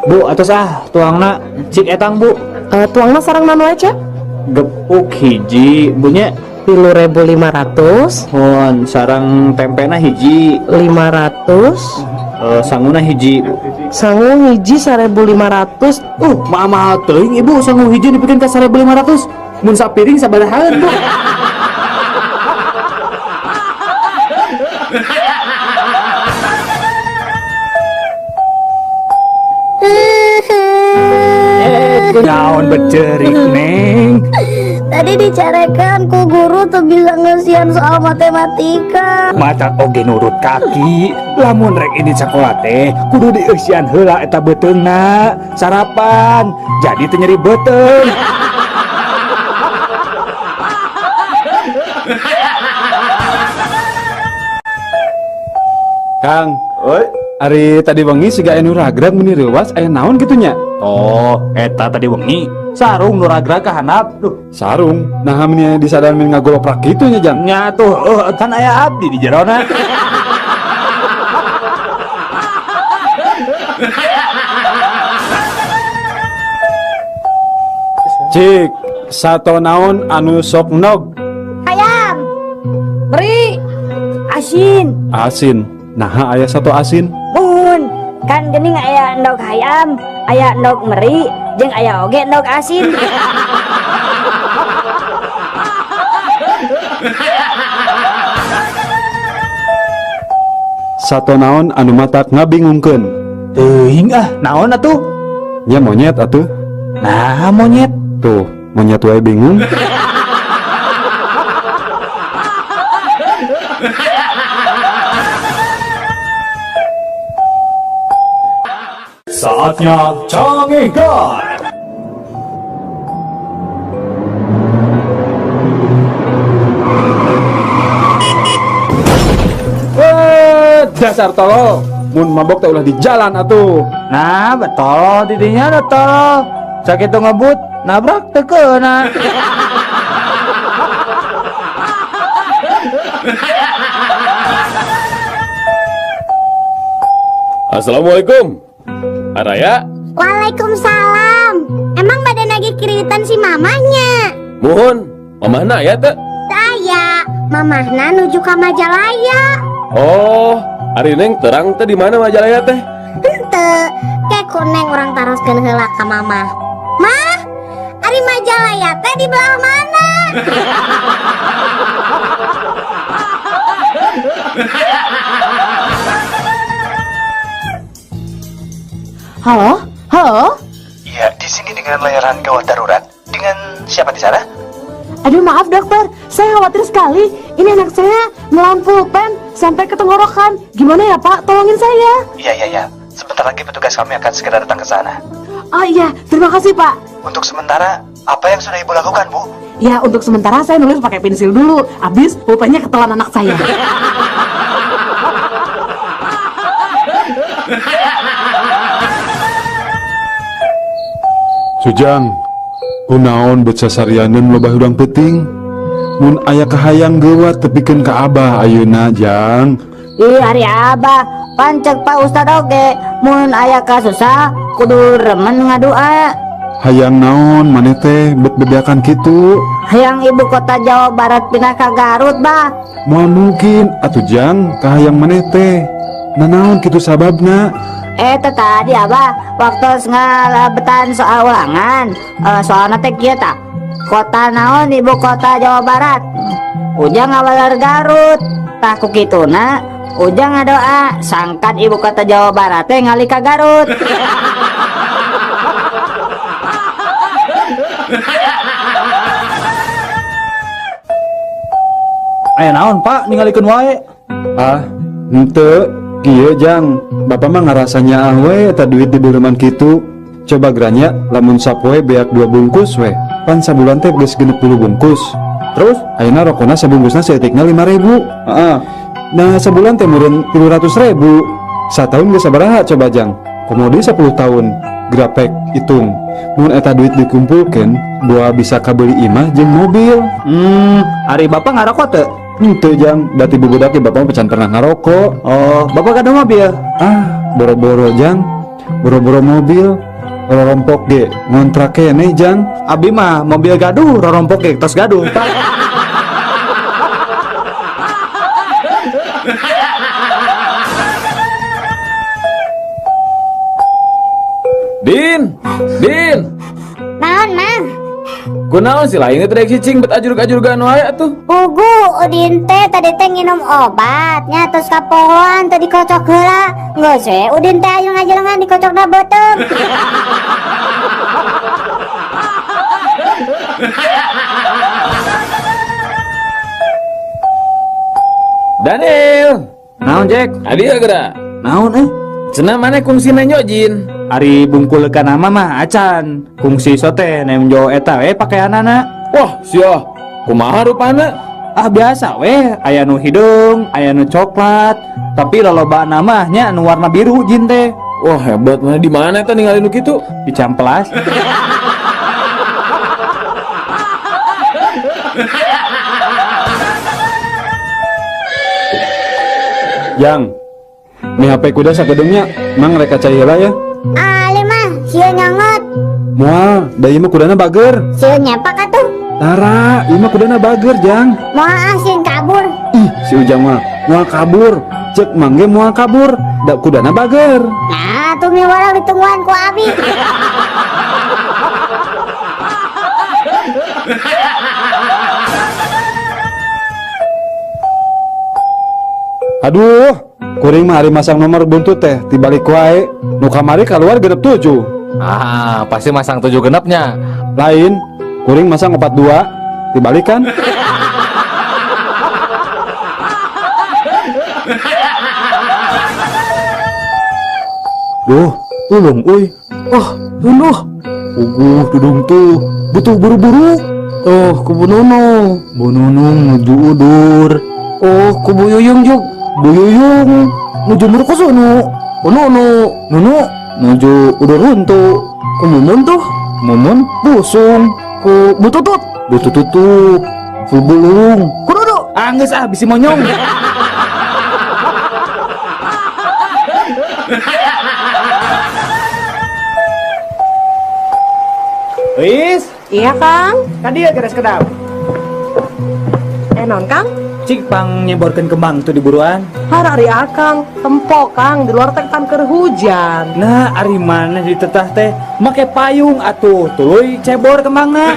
Bu, atos ah tuangna cik etang bu. Tuangna sareng naon wae, Cak? Gepuk hiji, bunya 3.500. Hon, sareng tempena hiji 500. Sanguna hiji. Sangu hiji 1.500. Mahal teuing ibu, sangu hiji dipikeun ka 1.500. Mun sapiring sabarahaan, Bu? Naon becerik, Neng? Tadi dicarekan ku guru tuh bisa ngeusian soal matematika. Mata oge nurut kaki. Lamun rek ini sekolah teh kudu dieusian heula eta beuteungna. Sarapan jadi teu nyeri beuteung. Kang, oi, ari tadi wengi siga anu ragrag meni reuwas aya naon kitu nya? Oh, eta tadi wengi sarung nu ragrag ka handap. Duh, sarung. Nah, meni disadar meni ngagoloprak kitu nya, Jang. Nya tuh, kan aya abdi di jerona. Cik, sato naon anu sok nog? Ayam. Beri. Asin. Asin. Nah, aya satu asin. Mun, Kan geuning aya endog hayam, aya endog meri, jeung aya oge endog asin. Sato naon anu matak ngabingungkeun? Teuing ah, naon atuh? Nya monyet atuh. Nah, monyet. Tuh, monyet wae bingung. Saatnya Cangehgar. Dasar tolol, mun mabok teh ulah di jalan atuh. Nah, betul didinya da tolol. Sakitu ngebut, nabrak teu keuna. Assalamualaikum. Araya. Waalaikumsalam. Emang badan lagi kiritan si mamanya? Muhun, mamahna aya teu? Teu aya, mamahna nuju ka Majalaya. Oh, ari Neng terang teh di mana Majalaya teh? Henteu, ke ku Neng urang taroskeun heula ka mamah. Mah, ari Majalaya teh di belah mana? Halo? Halo? Ya, di sini dengan layanan gawat darurat. Dengan siapa di sana? Aduh, maaf dokter, saya khawatir sekali. Ini anak saya nelan pulpen sampai ke tenggorokan. Gimana ya Pak? Tolongin saya. Iya, iya, iya. Sebentar lagi petugas kami akan segera datang ke sana. Oh iya, terima kasih Pak. Untuk sementara, apa yang sudah Ibu lakukan, Bu? Ya, untuk sementara saya nulis pakai pensil dulu. Habis pulpennya ketelan anak saya. Sujang, kunaon bet sasarianeun loba hudang peuting? Mun aya kahayang geuwat tepikeun ka Abah ayeuna, Jang. Ih, ari Abah, pancek Pak Ustad oge, mun aya kasusah kudu remen ngadua. Hayang naon maneh teh bet bebeakan kitu? Hayang ibu kota Jawa Barat pindah ka Garut, Bah. Moal mungkin atuh Jang, kahayang maneh teh. Nanaon kitu sababna? Teh tadi Abah waktu ngalebetan soal ulangan, soalna teh kieu tah. Kota naon ibu kota Jawa Barat? Ujang ngawaler Garut. Tah ku kituna Ujang ngadoa sangkan ibu kota Jawa Barat teh ngalih ka Garut. Aya naon Pak ningalikeun wae? Ah, henteu. Kieu Jang, bapak mah ngarasa nyaah we eta duit di beuleman kitu. Coba geranya lamun sapoe beak 2 bungkus we. Pan sabulan teh geus 60 bungkus. Terus ayeuna rokona sabungkusna saeutikna 5.000. Heeh. Nah, sabulan teh meureun 300.000. Satahun geus sabaraha coba Jang? Komo deui 10 tahun. Grapek hitung. Mun eta duit dikumpulkeun, boa bisa kabeli imah jeung mobil. Ari bapak ngarokok teu? Henteu Jang, da ti bubudak ge bapak mah can pernah ngarokok. Oh, bapak gaduh mobil? Ah, boro-boro Jang. Boro-boro mobil, rorompok ge ngontrak keneh Jang. Abi mah mobil gaduh, rorompok ge tos gaduh, Pak. Din, Din. Naon, Mang? Kunaon sih lain teh cicing bet ajurug-ajurugan wae atuh. Pugu Udin teh tadi teh nginum obat nya terus kapohoan teh dikocok heula. Geus we Udin teh aya ngajelengan dikocokna beuteung. Daniel. Naon Jack? Adi geura. Naon euy? Cenah maneh kungsi nenjo jin. Ari bungkul ka nama mah acan. Kungsi sote nemjo eta we pakaianana. Wah, sia. Kumaha rupana? Ah biasa we, aya nu hideung, aya nu coklat. Tapi lolobana mah nya nu warna biru jin teh. Wah, hebat mana di mana eta ningali nu kitu? Di Cihampelas. Yang, nih HP kuda sakedeungnya, mang rek cai heula ya. Ali mah, sieun nyanget. Moal, da ieu mah kudana bager. Sieun nyepak atuh. Tara, ieu mah kudana bager, Jang. Moal ah sieun kabur. Ih, si Ujang mah moal kabur. Cek Mang ge moal kabur, da kudana bager. Nah, tuh mie warang ditungguan ku abi. Aduh, kuring mah ari masang nomor buntut teh tibalik wae. Nu kamari kaluar 67. Ah, pasti masang 7 genepnya. Lain, kuring masang 42, dibalikan. Duh, tulung uy. Oh, tunduh. Uguh dudung tuh, butuh buru-buru. Tuh, ku Bu Nunung. Bu Nunung nuju udur. Oh, ku Bu Yuyung juk. Bu Yuyung nuju murkusunu. Bu Nunu. Nunu nuju udur runtu. Ku Mumun tuh. Mumun busung. Ku Bu Tutut. Bu Tutut tuh full bulung. Ku Dudu. Anggeus ah bisi monyong. Is? Iya, Kang. Kan dia geres kedap. Naon, Kang? Cik pang nyeborkeun kembang tuh di buruan. Har ari Akang, tempo Kang, di luar teh kan keur hujan. Nah, ari mana ditetah teh make payung atuh, tuluy cebor kembangna.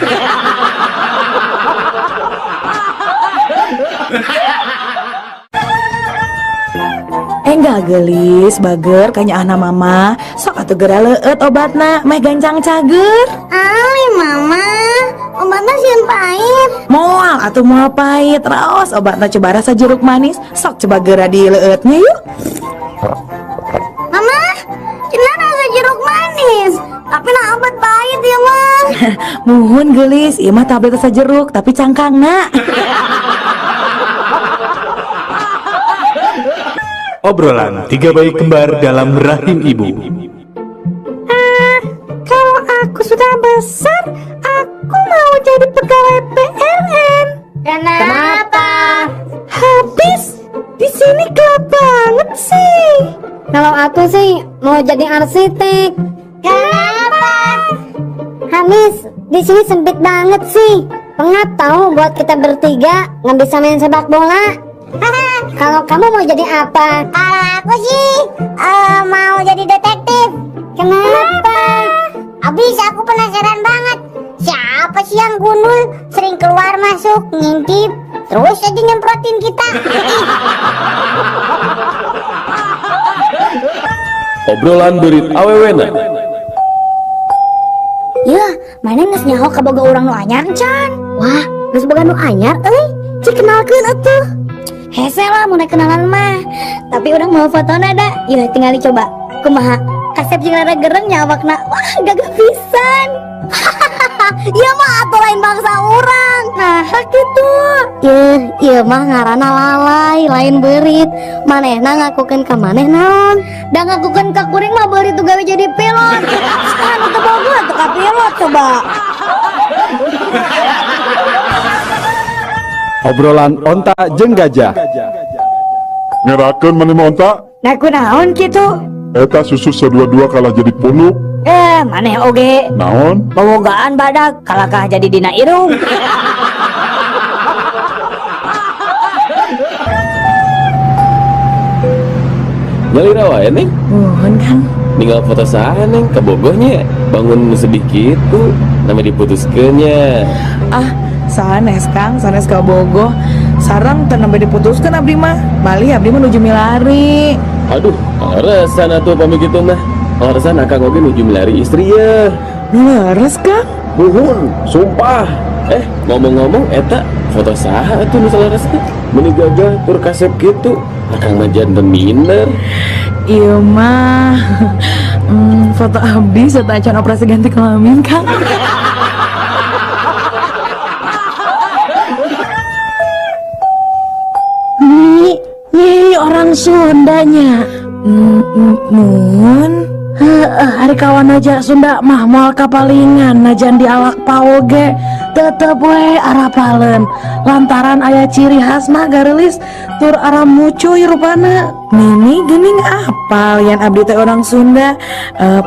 Enggak gelis, bager kanya anak mama. Sok atuh geura leueut obatna, meh gancang cager. Ali mama, obatna sieun pahit. Moal atuh moal pahit, raos obatna coba rasa jeruk manis. Sok coba geura dileueutnya yuk. Mama, cenah rasa jeruk manis, tapi nah obat pahit ya mah. Muhun gelis, ieu mah tablet rasa jeruk tapi cangkangna. Obrolan tiga bayi kembar dalam rahim ibu. Kalau aku sudah besar, aku mau jadi pegawai PLN. Kenapa? Habis di sini gelap banget sih. Kalau aku sih mau jadi arsitek. Kenapa? Habis di sini sempit banget sih. Pengap tahu buat kita bertiga nggak bisa main sepak bola. Kalau kamu mau jadi apa? Kalau aku sih mau jadi detektif. Kenapa? Abis aku penasaran banget. Siapa sih yang gundul sering keluar masuk ngintip terus aja nyemprotin kita. Obrolan beurit awewena. Yah, mana geus nyaho kaboga urang nu anyar can? Wah, geus boga nu anyar euy. Cik kenalkeun atuh. Hese lah mun kenalan mah. Tapi urang mau fotona da. Yeuh tinggal dicoba. Kumaha? Kasep jeung rada gereng nya awakna. Wah, gagah pisan. Ieu mah atuh lain bangsa urang. Nah, kitu. Yeuh, ieu mah ngaranna lalai, lain beurit. Manehna ngakukeun ka maneh naon? Da ngakukeun ka kuring mah beurit tuh gawe jadi pilot. Sekarang teu boga atuh ka pilot coba. Obrolan onta jeung gajah. Ngerakeun maneh mah onta? Nah kunaon kitu? Eta susu sadua-dua kalah jadi punuk. Maneh oge. Naon? Bobogaan badak kalakah jadi dina irung. Nyalira wae Neng. Muhun Kang. Ninggal foto saha Neng kabogohnya. Bangun sedih kitu, nama diputuskeun nya. Ah, sanes Kang, sanes kabogoh. Sareng teu nembe diputuskeun abdi mah. Malih abdi mah nuju milari. Aduh, kaleresan atuh pami kitu mah. Kaleresan akang oge nuju milari istri ya. Nu leres Kang? Nuhun, sumpah. Ngomong-ngomong eta foto saha atuh nu saleres teh? Meuni gagah tur kasep kitu. Akang mah janten minder. Ieu mah foto abdi serta acan operasi ganti kelamin Kang. Nyi, orang Sundanya. Mun. Heeh, ari kawan aja Sunda mah moal kapalingan najan diawak paoge tetep we arapaleun lantaran aya ciri khasna gareulis tur aramucuy rupana. Nini geuning apal yan abdi teh orang Sunda,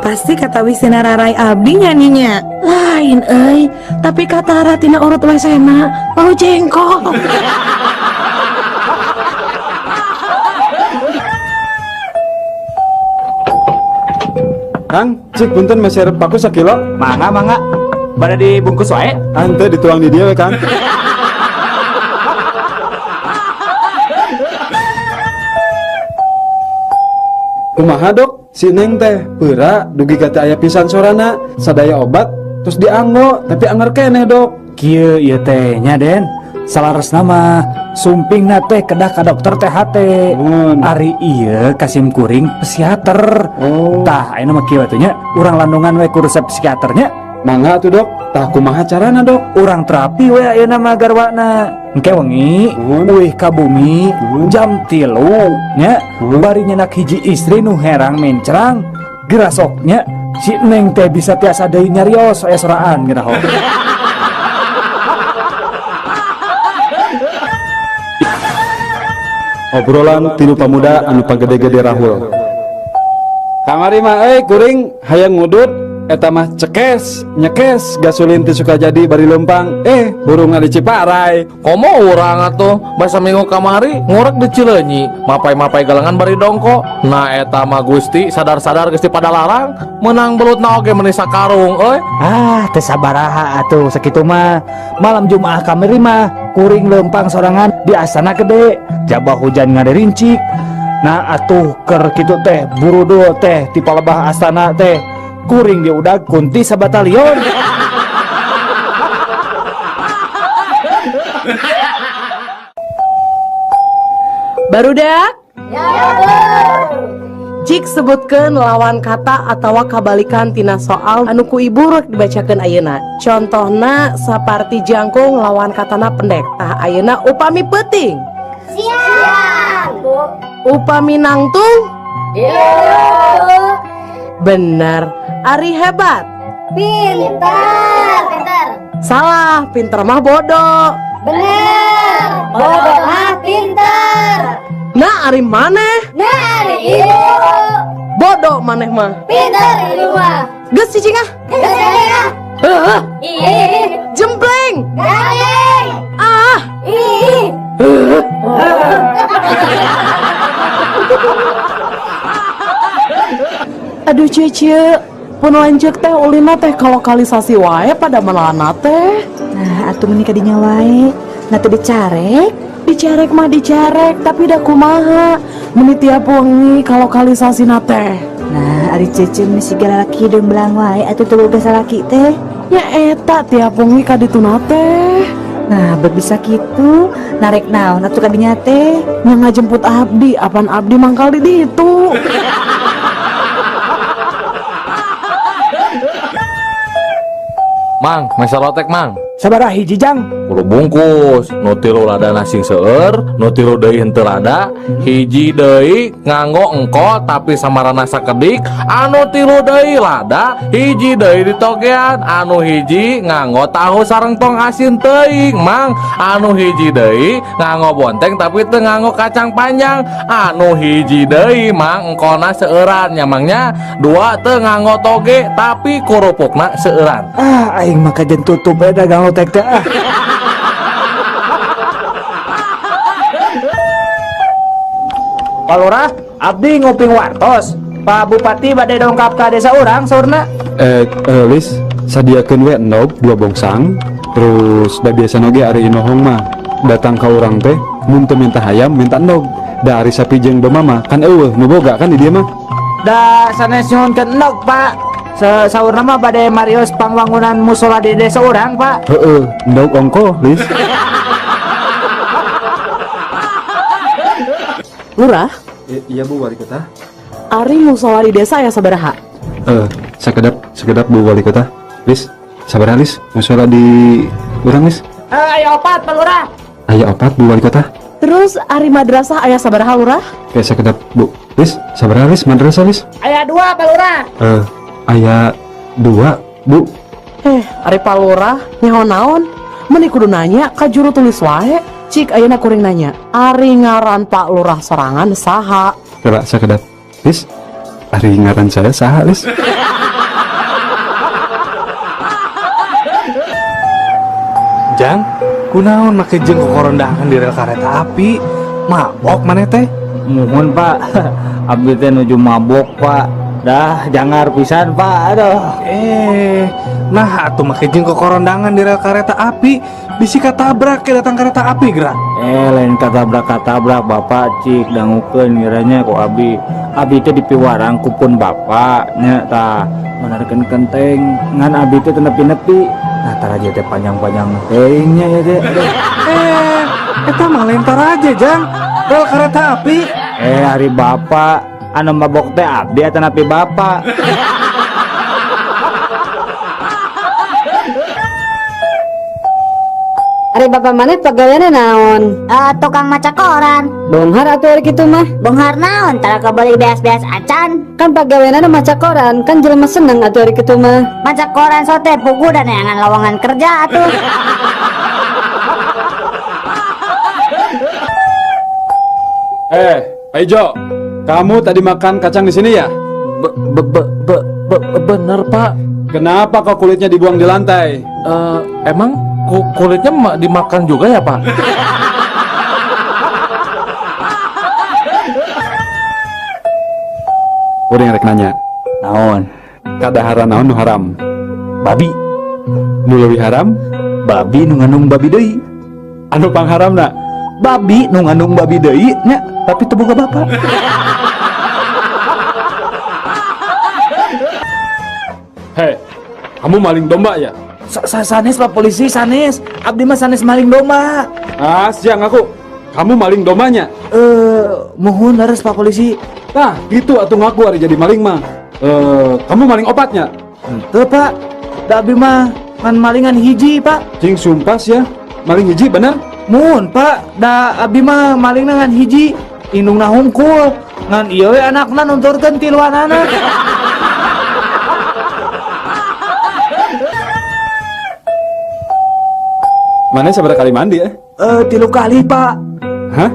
pasti kata wisina rarai abdi nyanyinya. Lain euy, tapi katara tina urut wesena bau jengkol. Kang, cik punten meser paku sakilo. Mangga mangga. Bade dibungkus wae. Henteu, dituang di dieu we, Kang. Kumaha, Dok? Si Neng teh peura dugi ka teu aya pisan sorana, sadaya obat terus dianggo tapi anger keneh, Dok. Kieu ieu teh nya, Den. Salaresna mah sumpingna teh kedah ka dokter THT. Ari ieu ka sim kuring psikiater. Oh. Tah, ayeuna mah kieu atuh nya, urang landungan we ku resep psikiaternya. Mangga atuh, Dok. Tah, kumaha carana, Dok? Urang terapi we ayeuna mah garwana. Engke wengi uih ka bumi jam 3 nya, bari nyenak hiji istri nu herang mencrang gerasok nya, si Neng teh bisa tiasa deui nyarios aya soraan geura ho. Obrolan tilu pamuda anu pagede-gede rahul. Kamari mah euy kuring hayang ngudut eta mah cekes nyekes gasolin teh suka jadi bari leumpang, burungna di Ciparai. Komo urang atuh basa minggu kamari ngorek di Cileunyi, mapai-mapai galengan bari dongko. Nah eta mah Gusti sadar-sadar geus pada larang, menang belutna oge meuni sakarung euy. Ah, teu sabaraha atuh sakitu mah. Malam Jumaah kamari mah kuring leumpang sorangan di Astana Gede, jabah hujan ngaderincik. Nah atuh keur kitu teh burudul teh ti palebah astana teh kuring diudag kunti sabatalion. Barudak? Ya, Bu. Cik sebutkeun lawan kata atawa kabalikan tina soal anu ku ibu rek dibacakeun ayeuna. Contohna saparti jangkung lawan katana pendek. Tah ayeuna upami peuting. Siap, Bu. Upami nangtung? Iya, Bu. Bener. Ari hebat. Pintar. Pintar. Salah, pinter mah bodoh. Bener. Bodoh mah pintar. Nah, ari maneh? Nah, ari ibu. Bodoh maneh mah. Pintar ibu mah. Geus cicing ah. Geus cicing ah. Heuh. Ih. Jempleng. Garing. Ah. Ih. Heuh. Aduh Cece, pun lanjut teh ulina teh kalokalisasi wae pada melana teh. Nah, atuh meuni kadinya wae. Nah teu dicarek. Dicarek mah dicarek, tapi da kumaha? Meuni tiap wengi kalokalisasina teh. Nah, ari Cece meni siga lalaki hideung belang wae atuh teu boga salaki teh. Nya eta tiap wengi kadituna teh. Nah, bet bisa kitu, narek naon atuh kadinya teh? Nya ngajemput abdi, apan abdi mangkal di ditu. Mang, meser lotek, Mang. Sabaraha hiji, Jang? Kudu bungkus, nu tilu lada nasing seueur, nu tilu deui henteu lada, hiji deui nganggo engko tapi samarana sakedik, anu tilu deui lada, hiji deui ditogean, anu hiji nganggo tahu sareng tong asin teuing, Mang, anu hiji deui nganggo bonteng tapi teu nganggo kacang panjang, anu hiji deui Mang engkona seueuran nya Mang nya, dua teu nganggo toge tapi kurupukna seueuran. Ah, aing mah kajen tutup we dagang lotek teh ah. Pak Lurah, abdi nguping wartos. Pak Bupati bade dongkap ka desa urang saurna. Lis, sadiakeun we endog 2 bongsang. Terus da biasa oge ari inohong mah datang ka urang teh mun teu minta hayam minta endog. Da ari sapi jeung domba mah kan eueuh nu boga kan di dieu mah. Da sanes nyuhunkeun endog, Pak. Saurna mah bade marios pangwangunan musola di desa urang, Pak. Heeh, endog ongko, Lis. Lurah? Iya Bu Wali Kota. Ari musola di desa ya sabaraha? Sekedap Bu Wali Kota. Lis, sabaraha Lis? Musola di urang Lis? Aya opat Pak Lurah. Aya opat Bu Wali Kota. Terus ari madrasah aya sabaraha Lurah? Oke, sekedap Bu. Lis, sabaraha Lis madrasah Lis? Aya 2 Pak Lurah. Aya 2 Bu. Ari Pak Lurah nyaho naon? Meuni kudu nanya ka juru tulis wae. Cik ayeuna kuring nanya, ari ngaran Pak Lurah sorangan saha? Coba sakedap. Lis, ari ngaran saya saha, Lis? Jang, kunaon make jeung kokorondahan di rel kareta api? Mabok maneh teh? Muhun, Pak. Abdi teh nuju mabok, Pak. Dah jangar pisan Pak, aduh. Nah atuh make jeung kokorondangan di rel kereta api, bisi katabrak ke datang kereta api gerak. Lain katabrak-katabrak Bapak cik dangukeun ngiranya ku abi. Abi teh dipiwarang ku pun bapak nya tah manarkeun kenteng ngan abi teh teu nepi-nepi. Nah taraje teh panjang-panjang teuing nya ya teh. Aduh. Eta mah lain taraje jang, rel kereta api. Hari bapak anu mabok teh abdi atanapi bapak. Ari bapak maneh pagaweanna naon? Tukang maca koran. Bonghar atuh ari kitu mah. Bonghar naon? Tara kabeli beas-beas acan. Kan pagaweanna maca koran, kan jelema seneng atuh ari kitu mah. Maca koran sote pugu dan neangan lowongan kerja atuh. Pak Ijo, kamu tadi makan kacang di sini ya? Bener Pak. Kenapa kok kulitnya dibuang di lantai? Emang kulitnya dimakan juga ya Pak? Udah rek nanya. Naon? Kadaharan naon nu haram? Babi. Nu leuwih haram? Babi nu ngandung babi deui. Anu pangharamna? Babi nu ngandung babi deui nya, tapi teu boga bapak. Hei, kamu maling domba ya? Sanes Pak Polisi, sanes. Abdi mah sanes maling domba. Ah, siang aku. Kamu maling dombanya? Mohon leres Pak Polisi. Nah, gitu atuh ngaku hari jadi maling mah. Kamu maling opatnya? Henteu Pak. Da abdi mah ngan malingan hiji Pak. Cing sumpah ya, maling hiji bener? Mun Pak, da abdi mah malingna ngan hiji, indungna hungkul. Ngan ieu we anakna nunturkeun tiluanana. Mana sabaraha kali mandi ya? 3 kali Pak. Hah?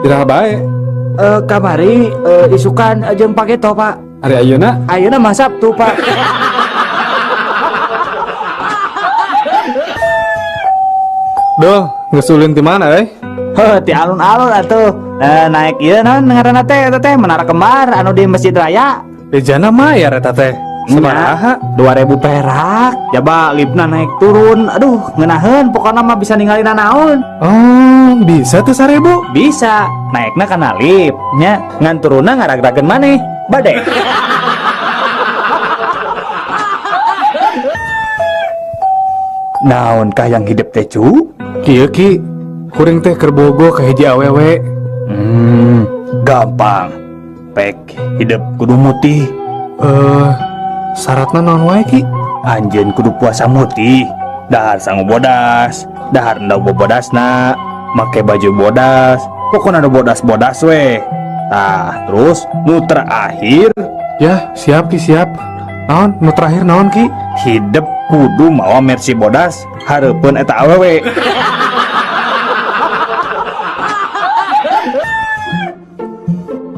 Iraha bae? Kamari isukan jeung paketo Pak. Ari ayeuna? Ayeuna mah Sabtu Pak. Duh, geus ulin ti mana euy? Heuh, ti alun-alun atuh. Naik ieu naon ngaranna teh eta teh Menara Kembar anu di Masjid Raya. Bejana mayar eta teh. Sabaraha? 2000 perak. Jaba liftna naik turun. Aduh, ngeunaheun pokona mah bisa ningali nanaon. Oh, bisa tuh 1000? Bisa. Naikna kana lift nya, ngan turunna ngaragrageun maneh. Bade. Naon kah yang hidup teh cu? Kieu ki, kuring teh keur bogo ka hiji awewe. Gampang. Pek hidup kudu mutih. Syaratna naon wae ki? Anjeun kudu puasa mutih, dahar sangu bodas, dahar endog bobodasna, make baju bodas, pokona nu bodas-bodas we. Tah, terus nu terakhir. Ya, siap ki, siap. Naon nu terakhir naon ki? Hidup kudu mawa Mercy bodas hareupeun eta awewe.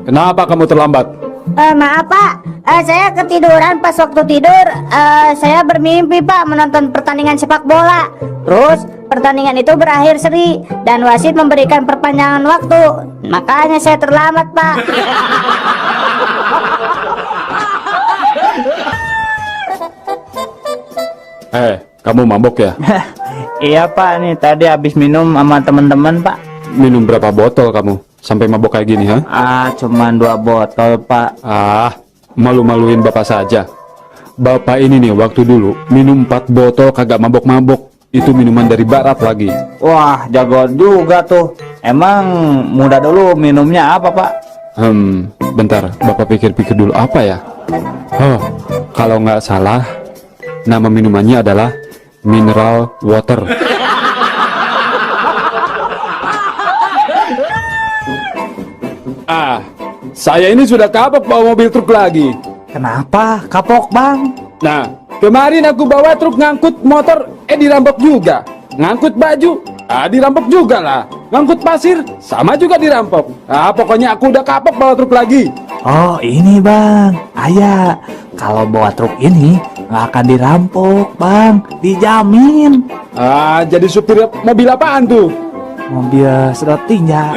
Kenapa kamu terlambat? Maaf Pak, saya ketiduran pas waktu tidur. Saya bermimpi Pak menonton pertandingan sepak bola. Terus pertandingan itu berakhir seri dan wasit memberikan perpanjangan waktu. Makanya saya terlambat Pak. Kamu mabok ya? Iya Pak, nih tadi habis minum sama teman-teman Pak. Minum berapa botol kamu sampai mabok kayak gini, ha? Ah, cuman 2 botol Pak. Ah, malu-maluin bapak saja. Bapak ini nih waktu dulu minum 4 botol kagak mabok-mabok. Itu minuman dari barat lagi. Wah, jago juga tuh. Emang muda dulu minumnya apa Pak? Bentar, bapak pikir-pikir dulu apa ya? Oh, kalau nggak salah nama minumannya adalah mineral water. Ah, saya ini sudah kapok bawa mobil truk lagi. Kenapa kapok Bang? Nah, kemarin aku bawa truk ngangkut motor, dirampok juga. Ngangkut baju, dirampok juga lah. Ngangkut pasir, sama juga dirampok. Ah, pokoknya aku udah kapok bawa truk lagi. Oh, ini Bang, ayah. Kalau bawa truk ini nggak akan dirampok Bang, dijamin. Ah, jadi supir mobil apaan tuh? Mobil sedot tinja.